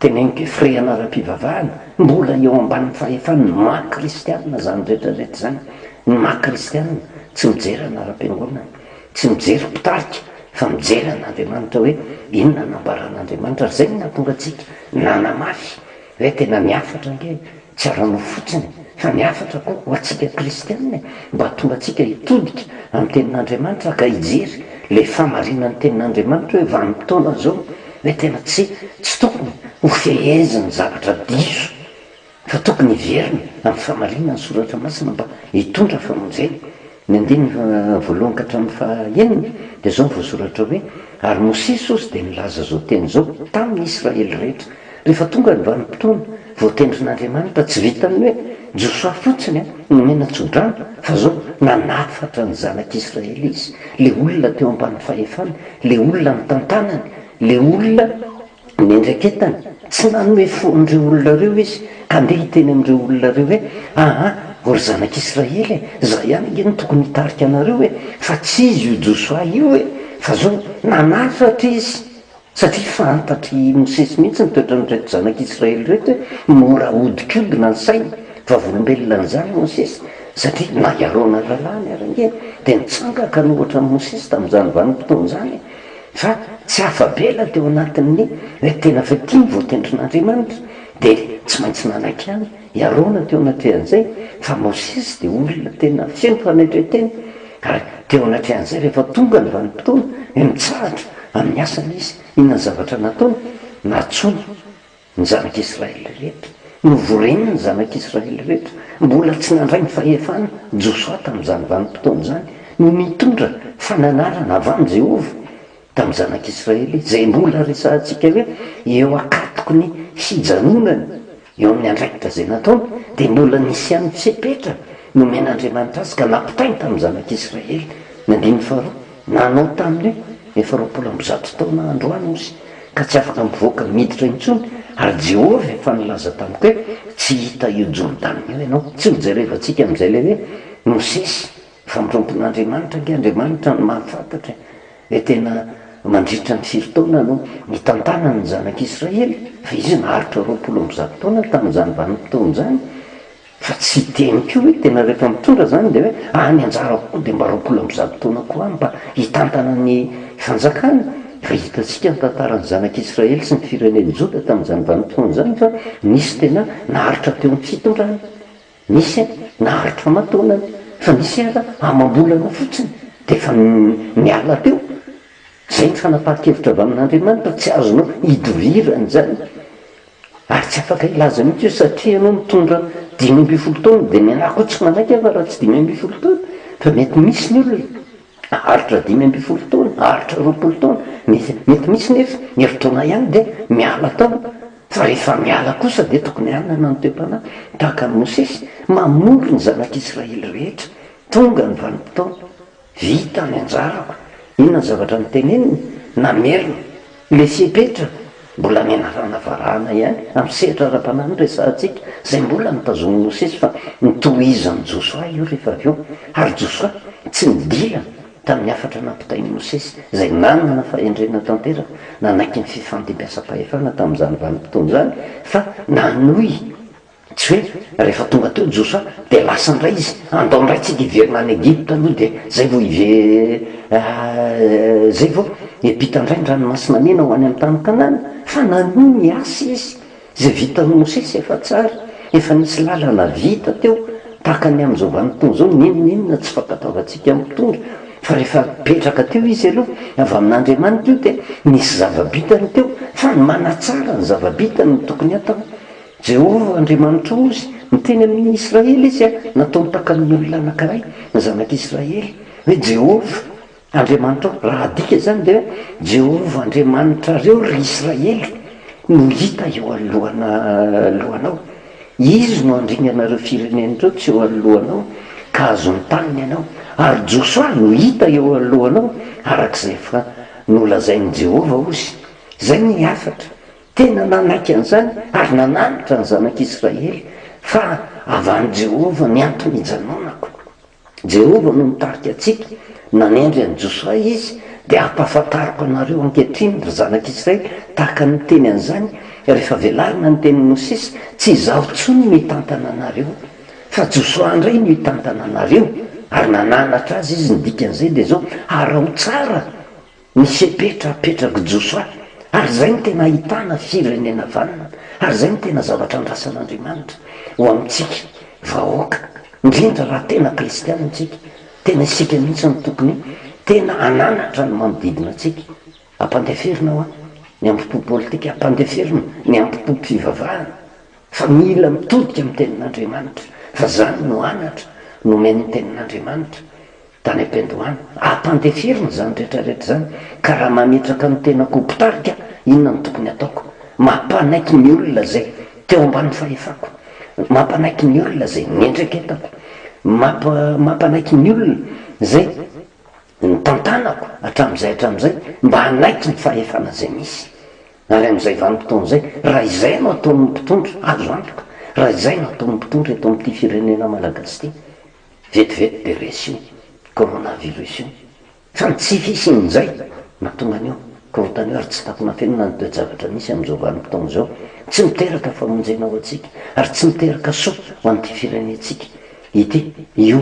Teneniko hoe firehana ara-pivavahana, mbola eo ambanin'ny fahefan'ny maha kristianina izany rehetra rehetra izany. Ny maha kristianina, tsy mijery anaram-piangonana, tsy mijery mpitarika, fa mijery an'Andriamanitra hoe inona no nambaran'Andriamanitra. Ary izay no nahatonga antsika nanamafy Hoe tena ny hafatra ange tsy ara-nofo fotsiny fa ny hafatra koa ho antsika kristianina e, mba hahatonga antsika hitodika amin'ny tenin'Andriamanitra ka hijery ilay fahamarinan'ny tenin'Andriamanitra hoe vanim-potoana izao hoe tena tsy tsy tokony ho fehezin'ny zavatra diso fa tokony hiverina amin'ny fahamarinan'ny soratra masina mba hitondra famonjena. Ny andininy voalohany ka hatramin'ny fahaenina dia izao no voasoratra hoe, Ary Mosesy ozy dia nilaza izao teny izao tamin'ny Israely rehetra, rehefa tonga ny vanim-potoana voatendrin'Andriamanitra, tsy vitan'ny hoe Josoa fotsiny nomena tso-drano, fa izao nanafatra ny zanak'Israely izy, ilay olona teo ambany fahefany, ilay olona nitantanany, ilay olona Niandraiketany, tsy nanome fo an'ireo olona ireo izy, ka andeha hiteny amin'ireo olona ireo hoe, Aa, ô ry zanak'Israely e, izaho ihany ange no tokony hitarika anareo e, fa tsy izy io Josoa io e! Fa izao, nanafatra izy, satria fantatr'i Mosesy mihitsy ny toetran'ireto zanak'Israely ireto hoe mora ahodikodina ny sainy, vavolombelona an'izany Mosesy, satria na i Arona rahalahiny ary ange dia nitsangaka niohatra amin'i Mosesy tamin'izany vanim-potoana izany e! Fa tsy afa-bela teo anatin'ny hoe tena fa ity no voatendrin'Andriamanitra, dia tsy maintsy nanaiky ihany i Arona teo anatrehan'izay, fa Mosesy dia olona tena feno fanetren-tena, ary teo anatrehan'izay rehefa tonga ny vanim-potoana dia nitsahatra amin'ny asany izy, inona ny zavatra nataony? Nantsoiny ny zanak'Israely rehetra, novoreny ny zanak'Israely rehetra, mbola tsy nandray ny fahefana Josoa tamin'izany vanim-potoana izany, no nitondra fananarana avy amin'i Jehovah tamin'ny zanak'Israely, izay mbola resahantsika hoe eo ankatoky ny hijanonany eo amin'ny andraikitra izay nataony, dia mbola nisy ihany fepetra nomen'Andriamanitra azy ka nampitainy tamin'ny zanak'Israely. Ny andininy faharoa, nanao taminy hoe, Efa 120 taona androany Mosesy, ka tsy afaka mivoaka miditra intsony, ary Jehovah efa nilaza tamiko hoe, Tsy hita io Jordana io ianao. Tsy hojerevantsika amin'izay ilay hoe Mosesy, fa mitompon'Andriamanitra ange Andriamanitra no mahafantatra e, hoe tena mandritra ny firy taona no nitantanany ny zanak'Israely, fa izy naharitra 120 taona tamin'izany vanim-potoana izany. Fa tsy hiteny koa hoe tena rehefa mitondra zany dia hoe ah ny anjarako koa dia mba 120 taona koa aho mba hitantana ny fanjakana. Fa hitantsika ny tantaran'ny zanak'Israely sy ny firenen'i Joda tamin'izany vanim-potoana izany fa nisy tena naharitra teo amin'ny fitondrana, nisy naharitra aman-taonany, fa nisy ara amam-bolana fotsiny dia efa niala teo. Izay ny fanapahan-kevitra avy amin'Andriamanitra, tsy azonao idovirana izany. Ary tsy afaka hilaza mihitsy hoe satria ianao mitondra 15 taona dia ny anah koa tsy manaiky aho fa raha tsy 15 taona fa mety misy ny olona haharitra 15 taona, haharitra 20 taona, mety mety misy nefa herintaona ihany dia miala tao fa rehefa miala kosa dia tokony hanana ny toe-panahy tahaka an'i Mosesy mamory ny zanak'Israely rehetra tonga ny vanim-potoana Vita ny anjarako. Inona ny zavatra noteneniny? Namerina. Ilay fepetra mbola nianarana varahana ihany amin'ny sehatra ara-panahy no resahantsika, izay mbola notazomin'i Mosesy fa notohizan'i Josoa io rehefa avy eo. Ary Josoa tsy nidila tamin'ny hafatra nampitain'i Mosesy, izay nanana fahendrena tanteraka, nanaiky ny fifandimbiasam-pahefana tamin'izany vanim-potoana izany, fa nanohy. Tsy hoe rehefa tonga teo Josoa dia lasa indray izy, andao indray tsika hiverina any Egypta aloha dia zay vao hive zay vao hiampita indray ny ranomasina mena ho any amin'ny tany Kanana, fa nanohy ny asa izy, izay vitan'i Mosesy efa tsara, efa nisy lalana vita teo, tahaka ny amin'izao vanim-potoana izao, n'inon'inona tsy fankatoavantsika ny mpitondra, fa rehefa nipetraka teo izy aloha, avy amin'Andriamanitra io dia nisy zava-bitany teo, fa ny manatsara ny zava-bitany no tokony hatao. Jehovah Andriamanitrao ozy, miteny amin' ny Israely Izy, nataony takan' ny olona anankiray, ny Zanak' Israely, hoe, Jehovah Andriamanitrao, raha adika izany dia hoe, Jehovah Andriamanitrareo, ry Israely, no hita eo anoloanao. Izy no handringana ireo firenena ireo tsy eo anoloanao, ka hahazo ny taniny ianao. Ary Josoa no hita eo anoloanao, araka izay efa nolazain'i Jehovah, ozy. Izay ny hafatra. Tena nanaiky an'izany ary nananatra ny zanak'Israely fa avy amin'i Jehovah ny antony ijanonako. Jehovah no mitarika antsika. Nanendry an'i Josoa izy, dia ampahafantariko anareo ankehitriny, ry zanak'Israely, tahaka ny niteny an'izany rehefa velarina ny tenin'i Mosesy, tsy izaho intsony no hitantana anareo, fa Josoa indray no hitantana anareo. Ary nananatra azy izy, ny dikan'izay dia izao, araho tsara Ny fepetra apetrak'i Josoa, ary izay no tena ahitana firenena vanona, ary izay no tena zavatra andrasan'Andriamanitra ho amintsika vahoaka, indrindra raha tena kristiana isika, tena isika mihitsy no tokony tena hananatra ny manodidina antsika, ampandeferina hoa ny ambom-po politika, ampandeferina ny ambom-pom-pivavahana, fa mila mitodika amin'ny tenin'Andriamanitra, fa izany no anatra nomen'ny tenin'Andriamanitra. Tany am-piandohana. Ampandeferina izany rehetra rehetra izany, ka raha mametraka ny tenako ho mpitarika, inona no tokony hataoko? Mampanaiky ny olona izay teo ambany fahefako, mampanaiky ny olona izay niendreketako, mampa, mampanaiky ny olona izay nitantanako hatramin'izay hatramin'izay mba hanaiky ny fahefana izay misy. Ary amin'izay vanim-potoana izay, raha izay no ataon'ny mpitondra, azo antoka, raha izay no ataon'ny mpitondra eto amin'ity firenena malagasy ity, Vetivety dia resy io coronavirus io. Fa ny tsy fisian'izay nahatonga an'io korontana io ary tsy takona afenina ny toe-javatra misy amin'izao vanim-potoana izao. Tsy miteraka famonjena ho antsika ary tsy miteraka soa ho an'ity firenentsika ity io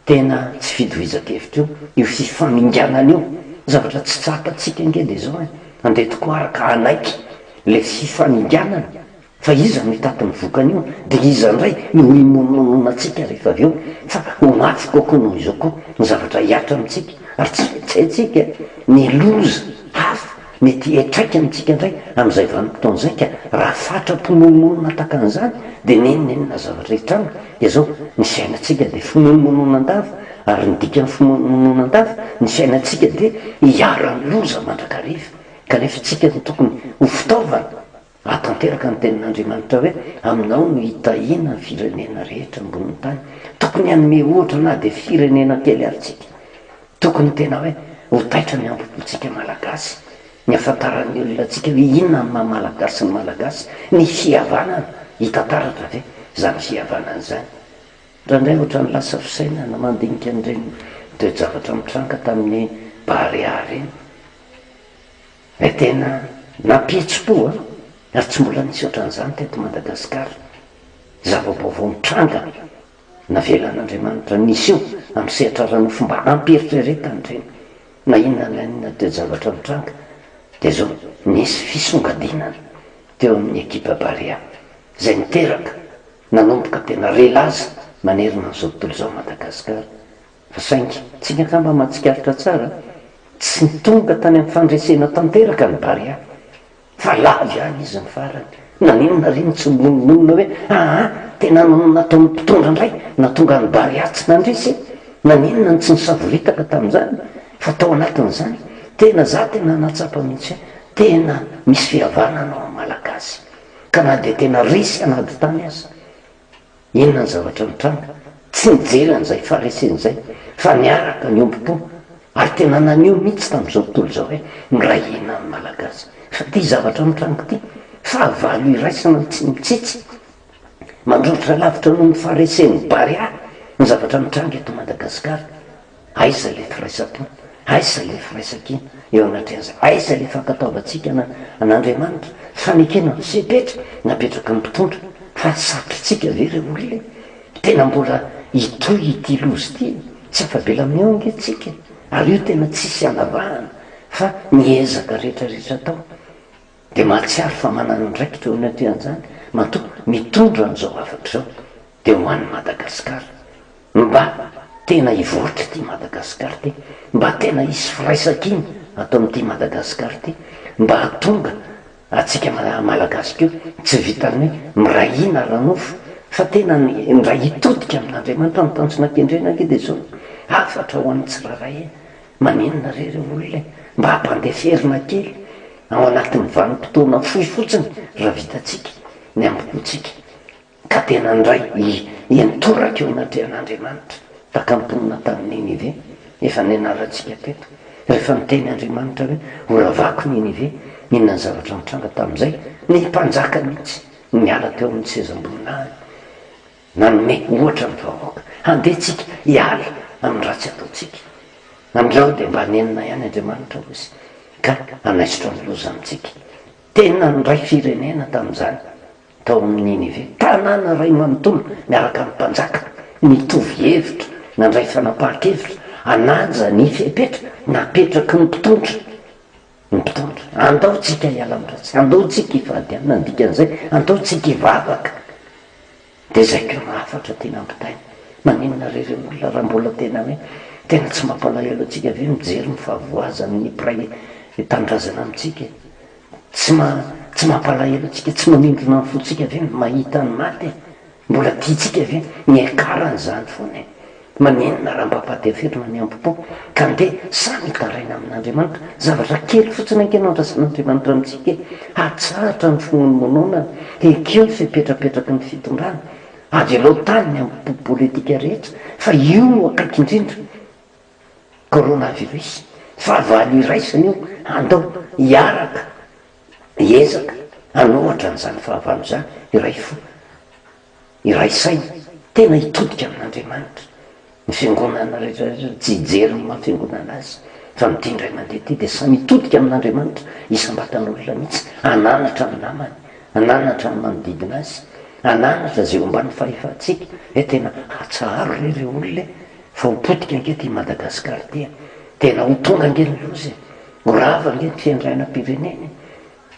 tena tsy fitovizan-kevitra io, io fifaminganana io. Zavatra tsy tsapantsika ange dia izao e, andeha tokoa araka hanaiky ilay fifaminganana Fa iza no hitaty ny vokany io? Dia iza indray no himonomononantsika rehefa avy eo? Fa ho mafy kokoa noho izao koa ny zavatra hihatra amintsika, ary tsy tsy haintsika ny loza hafa mety hiantraika amintsika indray amin'izay vanim-potoana izay ka raha fatra-pimonomonona tahaka an'izany dia n'inon'inona zavatra hitranga dia izao ny fiainantsika dia fimonomononan-dava ary ny dikan'ny fimonomononan-dava ny fiainantsika dia hiharan'ny loza mandrakariva kanefa isika no tokony ho fitaovana Ahatanteraka ny tenin'Andriamanitra hoe, Aminao no hitahiana ny firenena rehetra ambonin'ny tany. Tokony hanome ohatra na dia firenena kely ary tsika. Tokony tena hoe ho taitra ny ambom-pontsika Malagasy, ny hahafantaran'ny olona antsika hoe inona ny maha Malagasy ny Malagasy, ny fihavanana. Hita taratra ve izany fihavanana izany? Indraindray ohatran'ny lasa fisainana mandinika an'ireny toe-javatra mitranga tamin'ny Barea ireny. Ilay tena nampihetsi-po an! Ary tsy mbola nisy ohatran'izany teto Madagasikara. Zava-baovao mitranga navelan'Andriamanitra niseho amin'ny sehatra ara-nofo mba hampieritreretana ireny. Na inona na inona toe-javatra mitranga dia izao nisy fisongadinana teo amin'ny ekipa Barea izay niteraka nanomboka tena re laza manerana an'izao tontolo izao Madagasikara. Fa saingy, tsika angamba mahatsikaritra tsara, tsy tonga tany amin'ny fandresena tanteraka ny Barea, fa lavo ihany izy ny farany. Naninona re no tsy mimonomonona hoe aa, tena nataon'ny mpitondra indray nahatonga ny Barea tsy nandresy e? Naninona no tsy nisavoritaka tamin'izany? Fa tao anatin'izany, tena za tena nahatsapa mihitsy hoe tena misy fihavanana ao amin'ny Malagasy, ka na dia tena resy an'ady tany aza, Inona ny zavatra nitranga? Tsy nijery an'izay faharesena izay fa niaraka niombom-po ary tena naneho mihitsy tamin'izao tontolo izao hoe miray hina ny Malagasy. Fa ity zavatra mitranga ity, fahavalo iraisana tsy mitsitsy, mandroatra lavitra noho ny faharesen'ny Barea ny zavatra mitranga eto Madagasikara. Aiza ilay firaisam-po? Aiza ilay firaisan-kina eo anatrehan'izay? Aiza ilay fankatoavantsika an'Andriamanitra? Fanekena ny fepetra napetraky ny mpitondra. Fa satrintsika ve re olona e? Tena mbola hitohy ity loza ity e? Tsy afa-bela amin'io ange tsika e! Ary io tena tsisy hanavahana fa ny ezaka rehetra rehetra atao dia mahatsiaro fa manana andraikitra eo anatrehan'izany matoa mitondra an'izao hafatra izao dia ho an'i Madagasikara. Mba tena hivoatra ity Madagasikara ity, mba tena hisy firaisankina ato amin'ity Madagasikara ity, mba hahatonga antsika Malagasy koa tsy vitan'ny hoe miray hina ara-nofo fa tena indray hitodika amin'Andriamanitra. Ny tanjona kendrena ange dia izao, hafatra ho an'ny tsirairay e, maninona re ireo olona e, mba hampandeferina kely ao anatin'ny vanim-potoana fohy fotsiny raha vitantsika ny hambokontsika. Ka tena nindray hiantoraka eo anatrehan'Andriamanitra, tahaka ny mponina tany Ninive, efa nianarantsika teto, rehefa niteny Andriamanitra hoe, Horavako Ninive, inona ny zavatra nitranga tamin'izay? Ny mpanjaka mihitsy niala teo amin'ny sezam-boninahiny, nanome ohatra ny vahoaka, handeha tsika hiala amin'ny ratsy ataontsika. Andrao dia mba nenina ihany Andriamanitra, hoy izy, ka hanaisotra ny loza amintsika. Tena niray firenena tamin'izany. Tao amin'i Ninive, tanàna iray manontolo miaraka amin'ny mpanjaka, nitovy hevitra, nandray fanapahan-kevitra hanaja ny fepetra napetraky ny mpitondra. Ny mpitondra. Andao tsika hiala amin'ny ratsy, andao tsika hifady hanina, ny dikan'izay, andao tsika hivavaka. Dia izay koa no hafatra tiana ampitaina. Maninona re ireo olona raha mbola tena hoe tena tsy mampalahelo antsika ve mijery ny fahavoazan'ny mpiray tanindrazana amintsika e? Tsy ma tsy mampalahelo antsika, tsy manindrona ny fontsika ve ny mahita ny maty e? Mbola tiantsika ve ny hiakarana izany foana e? Maninona raha mba ampahateferina ny hambom-po ka ndeha samy hitaraina amin'Andriamanitra? Zavatra kely fotsiny ange no andrasan'Andriamanitra amintsika e! Hatsahatra ny fimonomononana, ekeo ny fepetrapetraky ny fitondrana, avelao tany ny hambom-po politika rehetra fa io no akaiky indrindra. Coronavirus, fahavalo iraisana io, andao hiaraka hiezaka hanohatra an'izany fahavalo izany, hiray fo, hiray saina, tena hitodika amin'Andriamanitra. Ny fiangonana rehetra rehetra tsy hijery ny maha fiangonana azy, fa amin'ity indray mandeha ity dia samy hitodika amin'Andriamanitra isam-batan'olona mihitsy, hananatra ny namany, hananatra ny manodidina azy, hananatra izay eo ambany fahefantsika, hoe tena hatsaharo re ireo olona e! Fa ho potika ange ity Madagascar ity e! Tena ho tonga ange ny loza e! Ho rava ange ny fiandrianam-pirenena e!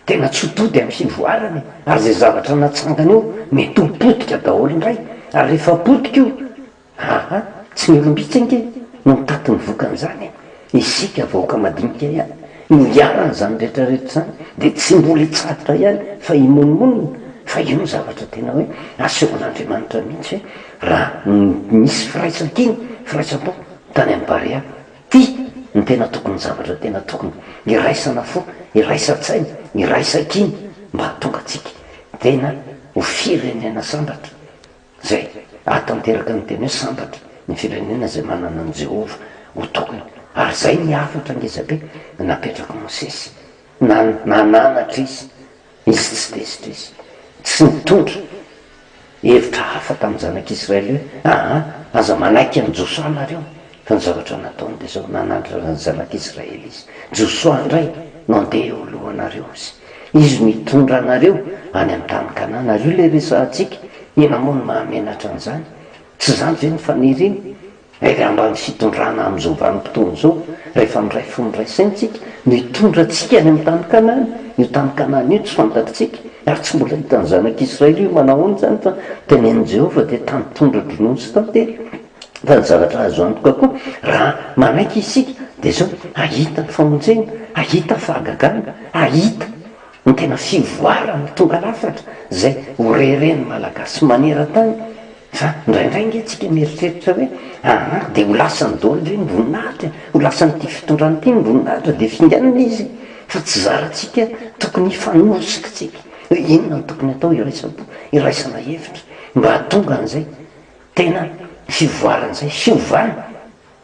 Tena tsy ho tody amin'ny fivoarana e! Ary izay zavatra natsangana eo mety ho potika daholo indray! Ary rehefa potika io, aa! Tsy ny olom-bitsy ange no mitaty ny vokan'izany e! Isika vahoaka madinika ihany no iharan'izany rehetra rehetra izany dia tsy mbola hitsahatra ihany fa himonomonona fa io no zavatra tena hoe asehon'Andriamanitra mihitsy hoe raha nisy firaisankina, firaisam-po tany amin'ny Barea ty no tena tokony zavatra tena tokony hiraisana fo, hiraisan-tsaina, hiraisan-kina mba hahatonga antsika tena ho firenena sambatra. Izay hahatanteraka ny teny hoe sambatra ny firenena izay manana an'i Jehovah ho Tompony. Ary izay ny hafatra ngezabe napetrak'i Mosesy. Na nananatra izy, izy tsy tezitra izy. Tsy nitondra hevitra hafa tamin'ny zanak'Israely hoe, Aa, aza manaiky an'i Josoa nareo. Fa ny zavatra nataony dia izao, nananatra ny zanak'Israely izy. Josoa indray no handeha eo alohanareo, hozy. Izy no hitondra anareo any amin'ny tany Kanana. Ary io ilay resahantsika. Inona moa no mahamenatra an'izany? Tsy izany ve ny faniriana? Ery ambany fitondrana amin'izao vanim-potoana izao, rehefa miray fo miray saina isika, no hitondra antsika any amin'ny tany Kanana. Io tany Kanana io tsy fantatritsika, ary tsy mbola hitan'ny zanak'Israely io manahoana izany, fa tenenin'i Jehovah dia tany tondra-dronono sy tantely. Fa ny zavatra azo antoka koa, raha manaiky isika, dia izao, hahita ny famonjena, hahita fahagagana, hahita ny tena fivoarana tonga lafatra izay ho reharehan'ny Malagasy maneran-tany. Fa indraindray ange tsika mieritreritra hoe, aa, dia ho lasany daholo ve ny voninahitra e? Ho lasan'ity fitondrana ity ny voninahitra, dia finganina izy. Fa tsy zarantsika, tokony hifanosika tsika, hoe inona no tokony atao hiraisam-po, hiraisana hevitra, mba hahatonga an'izay. Tena fivoarana izay, fiovana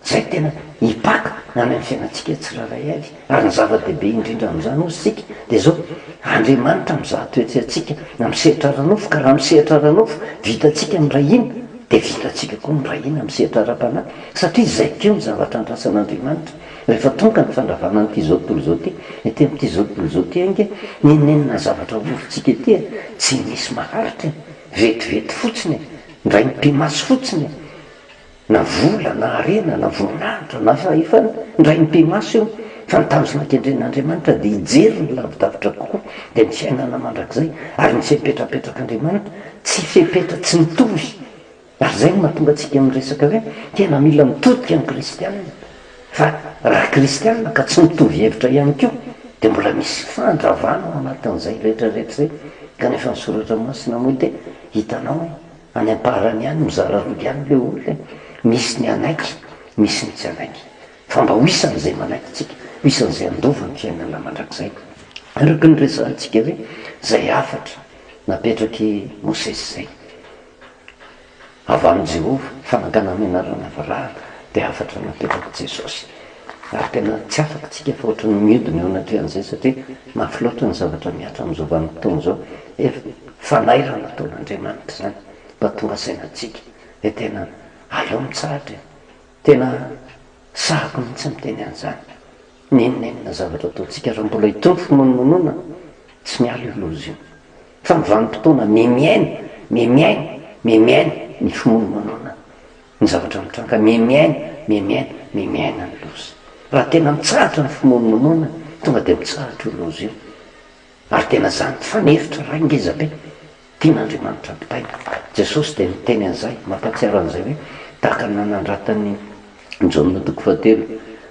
izay tena hipaka any amin'ny fiainantsika tsirairay avy. Ary ny zava-dehibe indrindra amin'izany hozy isika dia izao, Andriamanitra mizaha toetra antsika amin'ny sehatra ara-nofo, ka raha amin'ny sehatra ara-nofo vitantsika ny miray hina, dia vitantsika koa ny miray hina amin'ny sehatra ara-panahy, satria izay koa ny zavatra andrasan'Andriamanitra. Rehefa tonga ny fandravana an'ity izao tontolo izao ity, ety amin'ity izao tontolo izao ity ange, n'inon'inona zavatra orintsika ety e, tsy misy maharitra e. Vetivety fotsiny e! Indray mipi-maso fotsiny e! Na vola, na harena, na voninahitra, na fahefana, indray mipi-maso io. Fa ny tanjona kendren'Andriamanitra dia hijery ny lavidavitra kokoa, dia ny fiainana mandrakizay. Ary ny fepetrapetrak'Andriamanitra tsy fepetra tsy mitovy. Ary izay no mahatonga antsika miresaka hoe tena mila mitodika ny kristiana. Fa raha kristiana ka tsy mitovy hevitra ihany koa dia mbola misy fandravana ao anatin'izay rehetra rehetra izay. Kanefa ny soratra masina moa dia hitanao hoe any am-parany ihany mizara roa ihany ilay olona e. Misy ny hanaiky, misy ny tsy hanaiky. Fa mba ho isan'izay manaiky tsika, ho isan'izay handova ny fiainana mandrakizay. Araka ny resahantsika hoe izay hafatra napetrak'i Mosesy izay. Avy amin'i Jehovah, fananganana menarana varahana, dia hafatra napetrak'i Jesosy. Ary tena tsy afaka isika fa ohatran'ny mihodina eo anatrehan'izay satria mafy loatra ny zavatra mihatra amin'izao vanim-potoana izao. Efa fanairana ataon'Andriamanitra izany mba tonga saina antsika hoe tena aleo mitsahatra e! Tena sahako mihitsy miteny an'izany. N'inon'inona zavatra ataontsika raha mbola itony fimonomonona, tsy miala io loza io. Fa ny vanim-potoana mihamiaina, mihamiaina, mihamiaina ny fimonomonona, ny zavatra mitranga, mihamiaina, mihamiaina, mihamiaina ny loza. Raha tena mitsahatra ny fimonomonona, tonga dia mitsahatra io loza io. Ary tena izany fanefitra iray ngeza be tian'Andriamanitra ampitaina. Jesosy dia niteny an'izay, mampahatsiaro an'izay hoe tahaka ny nanandratan'i Jaona toko fahatelo,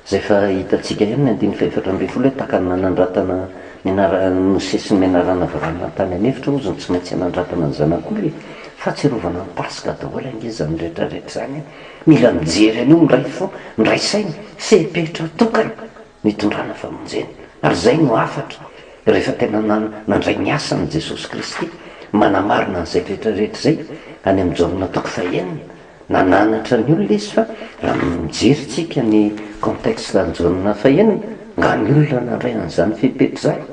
izay efa hitantsika ihany ny andininy fahefatra ambinifolo hoe tahaka ny nanandratana menara, Mosesy ny menarana varahina tany an'efitra hozy no tsy maintsy hanandratana ny zanak'olona e! Fahatsiarovana ny Paska daholo ange izany rehetra rehetra izany e! Mila mijery an'io, miray fo, miray saina, fepetra tokana nitondrana famonjena. Ary izay no hafatra rehefa tena nandray ny asany Jesosy Kristy, manamarina an'izay rehetra rehetra izay any amin'i Jaona toko fahenina. Nananatra ny olona izy fa raha mijery tsika ny contexte an'i Jaona fahenina, nga ny olona nandray an'izany fepetra izany?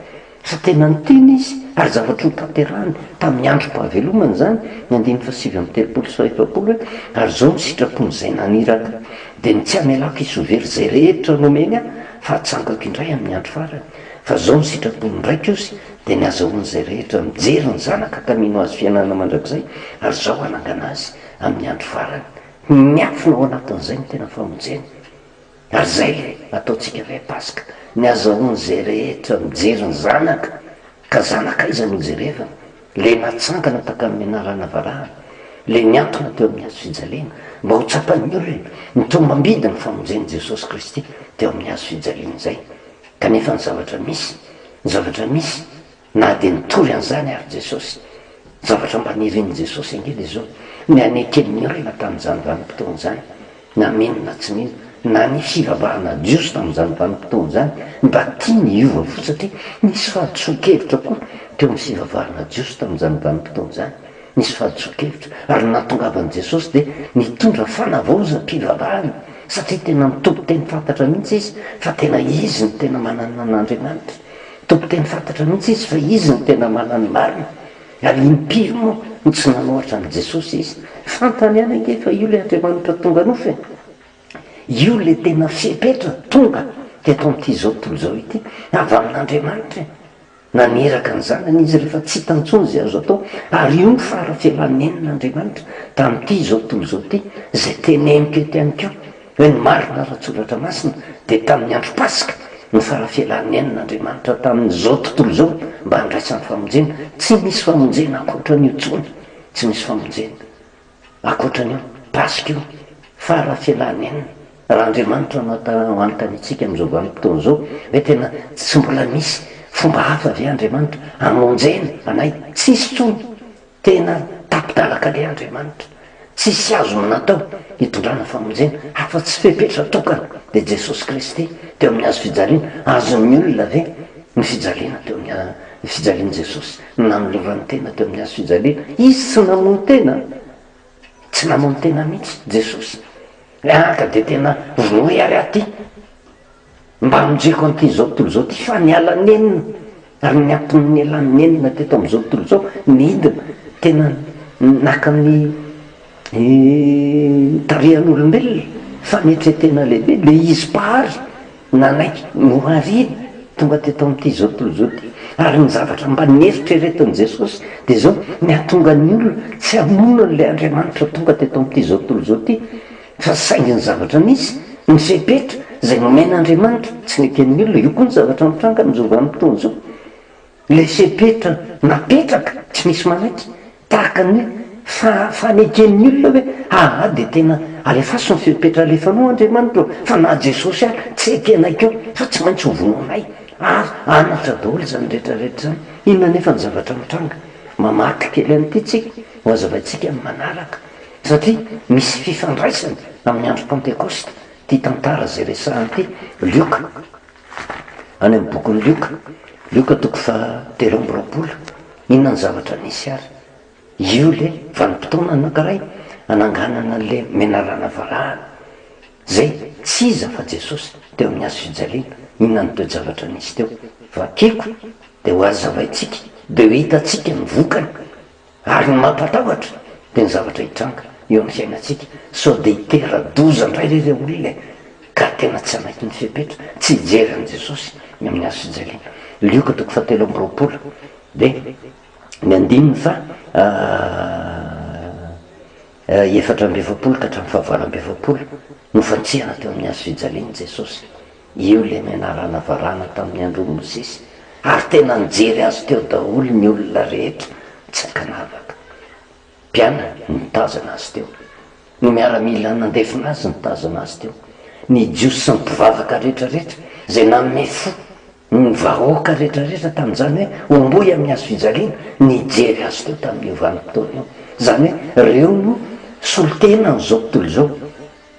Fa tena niteny izy ary zavatra notanterahiny tamin'ny androm-pahavelomany izany, ny andininy fahasivy amby telopolo sy fahefapolo hoe, Ary izao no sitrapon'izay naniraka ahy, dia ny tsy hamelako hisy ho very izay rehetra nomeny ahy, fa hatsangako indray amin'ny andro farany. Fa izao no sitrapon'ny Raiko ozy, dia ny hazahoan'izay rehetra mijery ny Zanaka ka mino Azy fiainana mandrakizay, ary izaho hanangana azy amin'ny andro farany. Miafina ao anatin'izay ny tena famonjena. Ary izay ilay ataontsika hoe Paska, ny azahoan'izay rehetra mijery ny Zanaka, ka Zanaka aiza no jerevana? Ilay natsangana takamin'ny menarana varahana, ilay niantona teo amin'ny hazo fijaliana, mba ho tsapan'ny olona ny tombam-bidy ny famonjen'i Jesosy Kristy teo amin'ny hazo fijaliana izay. Kanefa ny zavatra misy, ny zavatra misy, Na dia nitory an'izany ary Jesosy, ny zavatra mba nirin'i Jesosy ange dia izao, ny haneken'ny olona tamin'izany vanim-potoana izany, na mino na tsy mino, na ny fivavahana jiosy tamin'izany vanim-potoana izany, mba tiany hiova fo satria nisy fahadisoan-kevitra koa teo amin'ny fivavahana jiosy tamin'izany vanim-potoana izany. Nisy fahadisoan-kevitra, ary ny nahatongavan'i Jesosy dia nitondra fanavaozam-pivavahana, satria tena mitompo teny fantatra mihitsy izy fa tena izy no tena manana an'Andriamanitra. Mitompo teny fantatra mihitsy izy fa izy no tena manana ny marina. Ary impiry moa no tsy nanohatra an'i Jesosy izy? Fantany ihany ange fa io ilay Andriamanitra tonga nofo e! Io ilay tena fepetra tonga teto amin'ity izao tontolo izao ity, avy amin'Andriamanitra e! Naniraka ny Zanany izy rehefa tsy hita intsony izay azo atao, ary io no fara fialan'nenin'Andriamanitra tamin'ity izao tontolo izao ity, izay teneniko eto ihany koa, hoe ny marina ara-tsoratra masina dia tamin'ny andro Paska no fara fialan'nenin'Andriamanitra tamin'izao tontolo izao mba handraisany famonjena, tsy misy famonjena ankoatran'io intsony, tsy misy famonjena. Ankoatran'io Paska io, fara fialànenina, raha Andriamanitra no atao anontaniantsika amin'izao vanim-potoana izao, hoe tena tsy mbola misy fomba hafa ve Andriamanitra hamonjena anay? Tsisy intsony! Tena tapi-dalan-kaleha Andriamanitra. Tsisy azony natao hitondrana famonjena afa-tsy fepetra tokana, dia Jesosy Kristy teo amin'ny hazo fijaliana. Azon'ny olona ve ny fijaliana teo amin'ny ny fijalian'i Jesosy, ny nanolorany tena teo amin'ny hazo fijaliana. Izy tsy namono tena, tsy namono tena mihitsy Jesosy. Ah, ka dia tena vonoy ary aho ity, mba hamonjeko an'ity izao tontolo izao ity, fa niala nenina. Ary ny antony nialany nenina teto amin'izao tontolo izao, nidina, tena naka ny tarehan'olombelona, fanetren-tena lehibe, ilay izy mpahary, nanaiky nohariana. Tonga teto amin'ity izao tontolo izao ity. Ary ny zavatra mba neritreretin'i Jesosy dia izao, ny hahatonga ny olona tsy hamono an'ilay Andriamanitra tonga teto amin'ity izao tontolo izao ity. Fa saingy ny zavatra nisy, ny fepetra izay nomen'Andriamanitra, tsy neken'ny olona. Io koa ny zavatra mitranga amin'izao vanim-potoana izao. Ilay fepetra napetraka tsy misy manaiky, tahaka ny hoe faneken'ny olona hoe aa dia tena alefaso ny fepetra alefanao Andriamanitra ô, fa na Jesosy ary tsy ekenay koa fa tsy maintsy ho vonoinay ary anatra daholo izany rehetra rehetra izany. Inona anefa ny zavatra mitranga? Mamaky kely an'ity tsika, ho hazavaintsika amin'ny manaraka satria misy fifandraisany amin'ny andro Pantekosta ity tantara izay resahana ity, Lioka. Any amin'ny bokin'i Lioka, Lioka toko faha 23, inona ny zavatra nisy ary? Io le vanim-potoana anankiray ananganana an'le menarana varahana, zay tsy iza fa Jesosy teo amin'ny hazo fijaliana, inona ny toe-javatra nisy teo? Vakiko dia ho hazavaintsika, dia ho hitantsika ny vokany. Ary ny mampatahotra dia ny zavatra hitranga eo amin'ny fiainantsika, sao dia hitera-doza indray re ireo olona e, ka tena tsy hanaiky ny fepetra, tsy hijery an'i Jesosy ny amin'ny hazo fijaliana. Lioka toko fahatelo amby 20 dia ny andininy faha 44 ka hatramin'ny faha 48, nofantsihana teo amin'ny hazo fijaliana Jesosy. Io ilay menarana varahana tamin'ny andron'i Mosesy, ary tena nijery azy teo daholo ny olona rehetra tsy ankanavaka. Mpianany nitazana azy teo. Ny miaramila nandefona azy nitazana azy teo. Ny Jiosy sy ny mpivavaka rehetra rehetra izay nanome fo ny vahoaka rehetra rehetra tamin'izany hoe homboy amin'ny hazo fijaliana nijery azy teo tamin'io vanim-potoana io. Izany hoe ireo no solontenan'izao tontolo izao.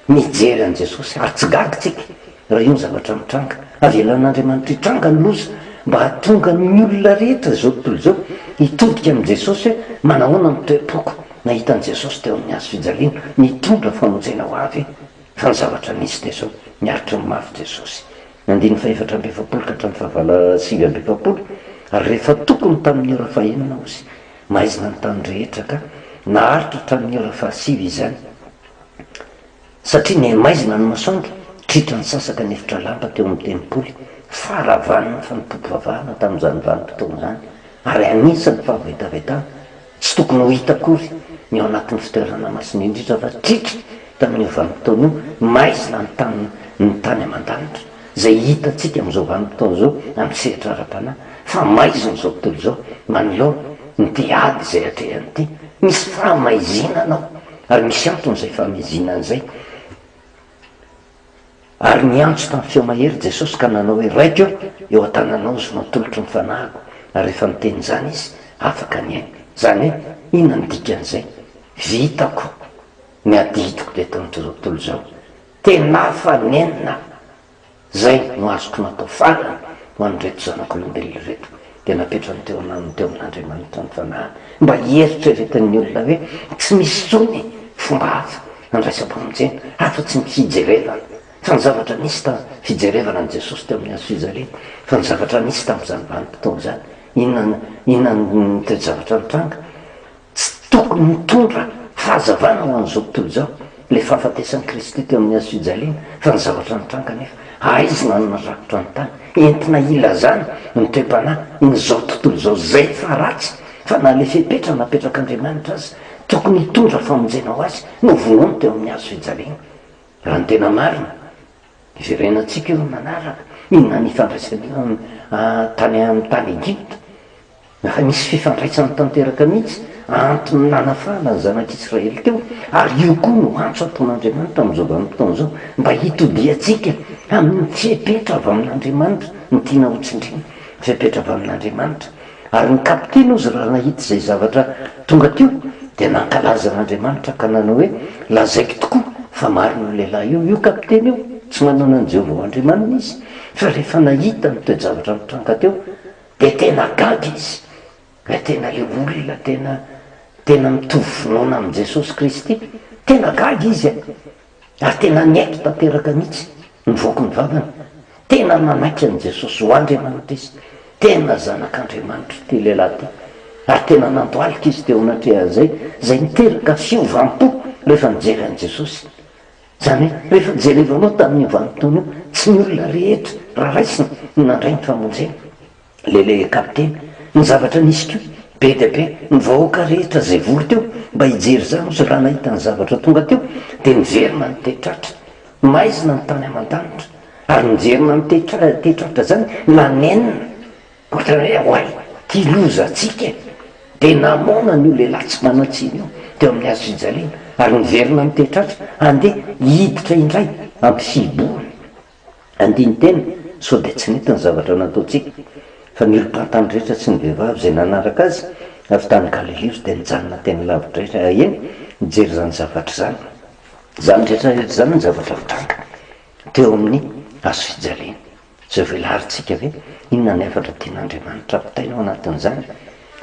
Mijery an'i Jesosy, ary tsy gaga isika raha io ny zavatra mitranga. Avelan'Andriamanitra hitranga ny loza mba hahatonga ny olona rehetra izao tontolo izao hitodika amin'i Jesosy hoe, Manahoana ny toe-poko nahita an'i Jesosy teo amin'ny hazo fijaliana, nitondra famonjena ho ahy ve? Fa ny zavatra nisy dia izao, niaritra ny mafy Jesosy. Ny andininy fahefatra amby 40 ka hatramin'ny fahavalo 49, Ary rehefa tokony tamin'ny ora fahenina hozy, maizina ny tany rehetra ka naharitra hatramin'ny ora fahasivy izany, Satria nihamaizina ny masoandro, tritra nisasaka ny efitra lamba teo amin'ny tempoly, faharavan'ny fanompoam-pivavahana tamin'izany vanim-potoana izany, ary anisan'ny fahavetavetana tsy tokony ho hita akory ny ao anatin'ny fitoerana masina indrindra fa tritra tamin'io vanim-potoana io, maizina ny tany ny tany aman-danitra, izay hitantsika amin'izao vanim-potoana izao amin'ny sehatra ara-panahy, fa maizina izao tontolo izao manoloana ity ady izay atrehany ity, misy fahamaizinana ao. Ary misy antony izay fahamezinana izay. Ary niantso tamin'ny feo mahery Jesosy ka nanao hoe, Raiko ô, eo an-tananao izy no atolotro ny fanahiko. Ary rehefa niteny izany Izy, afaka ny ainy. Izany hoe, inona no dikan'izay? Vitako ny adidiko teto amin'izao tontolo izao. Tena afa-nenina aho. Izay no azoko natao farany ho an'ireto zanak'olombelona ireto, dia napetrany teo ananany teo amin'Andriamanitra ny fanahiny, mba hieritreretin'ny olona hoe tsy misy intsony fomba hafa handraisam-pamonjena afa-tsy ny fijerevana, fa ny zavatra nisy ta fijerevana an'i Jesosy teo amin'ny hazo fijaliana, fa ny zavatra nisy tamin'izany vanim-potoana izany, inona inona ny toe-javatra nitranga? Tsy tokony nitondra fahazavana ho an'izao tontolo izao ilay fahafatesan'i Kristy teo amin'ny hazo fijaliana, fa ny zavatra nitranga anefa, haizina no narakotra ny tany, entina hilazana ny toe-panahy n'izao tontolo izao izay efa ratsy, fa na ilay fepetra napetrak'Andriamanitra aza, tokony hitondra famonjena ho azy, novonoiny teo amin'ny hazo fijaliana. Raha ny tena marina, hiverenantsika io amin'ny manaraka, inona ny ifandraisan'io amin'ny tany amin'ny tany Egypta? Efa nisy fifandraisany tanteraka mihitsy, antony nanafahana ny zanak'Israely teo, ary io koa no antso ataon'Andriamanitra amin'izao vanim-potoana izao, mba hitodiantsika amin'ny fepetra avy amin'Andriamanitra, ny tiana hotsindriana, fepetra avy amin'Andriamanitra. Ary ny kapiteny hozy raha nahita izay zavatra tonga teo, dia nankalaza an'Andriamanitra ka nanao hoe, Lazaiko tokoa fa marina io lehilahy io, io kapiteny io, tsy manana an'i Jehovah ho Andriamaniny izy, fa rehefa nahita ny toe-javatra nitranga teo, Dia tena gaga izy, ilay tena ilay olona tena tena mitovy finoana amin'i Jesosy Kristy, tena gaga izy e! Ary tena niaiky tanteraka mihitsy, nivoaka ny vavany, tena nanaiky an'i Jesosy ho Andriamanitra izy, tena zanak'Andriamanitra ity lehilahy ity, ary tena nandohalika izy teo anatrehan'izay, izay niteraka fiovam-po rehefa nijery an'i Jesosy. Izany hoe rehefa jerevanao tamin'io vanim-potoana io, tsy ny olona rehetra, raha raisina. no nandray ny famonjena. Le le kapiteny, ny zavatra nisy koa, be dia be, ny vahoaka rehetra izay vory teo mba hijery izany ozy raha nahita ny zavatra tonga teo dia niverina nitetratra, maizina ny tany aman-danitra, ary niverina nitetra tetratra izany nanenina, ohatran'ny hoe oay, ty loza antsika e! Dia namoana an'io lehilahy tsy manan-tsiny io teo amin'ny hazo fijaliana, ary niverina nitetratra handeha hiditra indray am-pihibohana. Andinin-teny, Sao dia tsy nety ny zavatra nataontsika? Fa ny olom-pantany rehetra sy ny vehivavy izay nanaraka azy avy tany Galilia izy dia nijanona teny lavitra rehetra, eny, nijery izany zavatra izany. Izany rehetra rehetra izany ny zavatra nitranga teo amin'ny hazo fijaliana. Izay velarintsika ve? Inona ny hafatra tian'Andriamanitra ampitaina ao anatin'izany?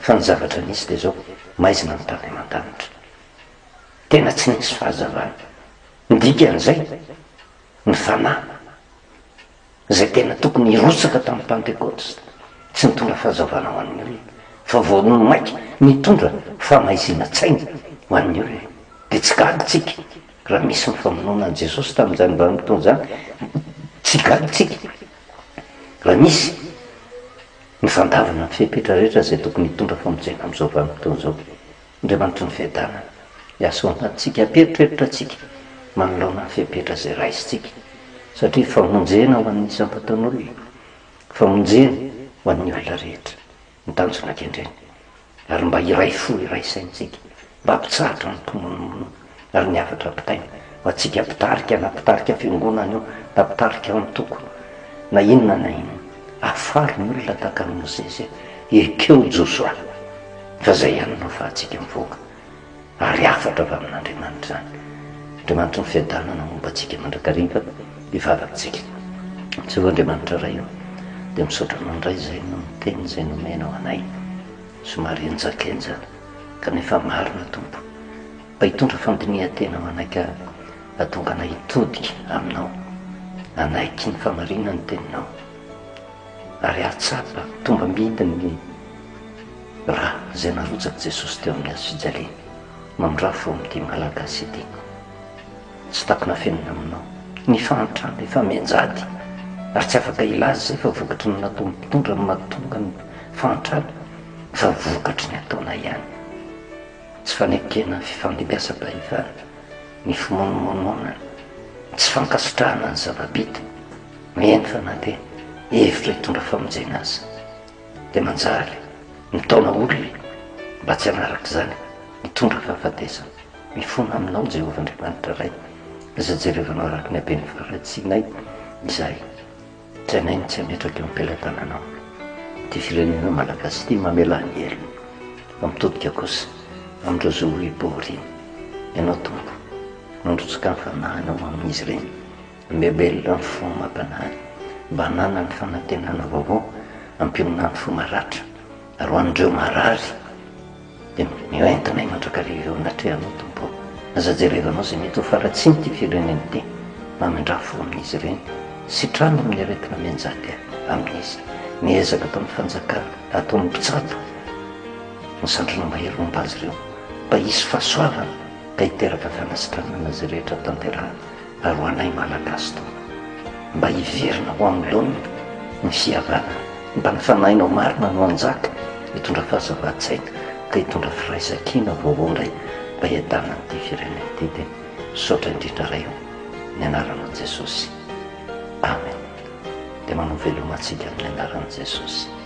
Fa ny zavatra nisy dia izao, maizina ny tany aman-danitra. Tena tsy nisy fahazavana. Ny dikan'izay, Ny Fanahy, izay tena tokony hirotsaka tamin'ny Pantekôsta, tsy nitondra fahazavana ho an'ny olona, fa vao mainka nitondra fahamaizinan-tsaina ho an'ny olona. Dia tsy gaga isika raha misy ny famonoana an'i Jesosy tamin'izany vanim-potoana izany, tsy gaga isika raha misy ny fandavana ny fepetra rehetra izay tokony hitondra famonjena amin'izao vanim-potoana izao. Andriamanitry ny fiadanana, hiasa ao anatintsika, hampieritreritra antsika manoloana ny fepetra izay raisintsika, satria famonjena ho an'ny isam-batan'olona, famonjena ho an'ny olona rehetra ny tanjona kendreny, ary mba hiray fo hiray saintsika, mba hampitsahatra ny mpimonomono ary ny hafatra ampitaina ho antsika mpitarika na mpitarika fiangonana io na mpitarika antoko na inona na inona, hafaro ny olona tahaka an'i Mosesy, ekeo Josoa. Fa izay ihany no ahafahantsika mivoaka, ary hafatra avy amin'Andriamanitra izany. Andriamanitry ny fiadanana homba antsika mandrakariva, hivavaka isika. Jehovah Andriamanitra Ray ô, dia misaotra Anao indray izay noho ny teny izay nomenao anay, somary henjakenjana, kanefa marina Tompo, mba hitondra fandinihan-tena ho anay ka hahatonga anay hitodika Aminao, hanaiky ny famarinan'ny Teninao, ary hahatsapa tombam-bidy ny Ra izay narotsak'i Jesosy teo amin'ny hazo fijaliana, mamindrafo amin'ity Malagasy ity. Tsy takona afenina aminao ny fahantrana efa mianjady ary tsy afaka hilaza izay fa vokatry ny nataon'ny mpitondra no mahatonga ny fahantrana fa vokatry ny ataonay ihany. Tsy fanekena ny fifandimbiasam-pahefana, ny fimonomononana, ny tsy fankasitrahana ny zava-bita, eny fa na dia hevitra hitondra famonjena aza. dia manjary mitaona olona mba tsy hanaraka izany, mitondra fahafatesana. Mifona aminao Jehovah Andriamanitra Ray, izay jerevanao araka ny haben'ny faharatsianay izahay. Tsy hainay ny tsy hametraka eo am-pelatananao ity firenena malagasy ity, mamelà ny helony, fa mitodika kosa amin'ireo izay ho hibohorina. Ianao Tompo, mandrotsaka ny fanahinao amin'izy ireny. Memelona ny fo amam-panahy mba hananany fanantenana vaovao, hampionona ny fo maratra, ary ho an'ireo marary dia mihoentinay mandrakariva eo anatrehanao Tompo ô. Aza jerevanao izay mety ho faharatsian'ity firenena ity, mamindrà fo amin'izy ireny, sitrano amin'ny aretina mianjady amin'izy, ny ezaka ataon'ny fanjakana, ataon'ny mpitsabo, ny sandrinao mahery momba azy ireo, mba hisy fahasoavana ka hiteraka fanasitranana izay rehetra tanterahana. Ary ho anay Malagasy Tompo, mba hiverina ho amin'ny laoniny ny fihavanana, mba ny Fanahinao marina no hanjaka, hitondra fahazavan-tsaina ka hitondra firaisan-kina vaovao indray mba hiadanan'ity firenena ity dia misaotra indrindra Ray o, ny anaranao Jesosy. Amen. Dia manao veloma antsika amin'ny anaran'i Jesosy.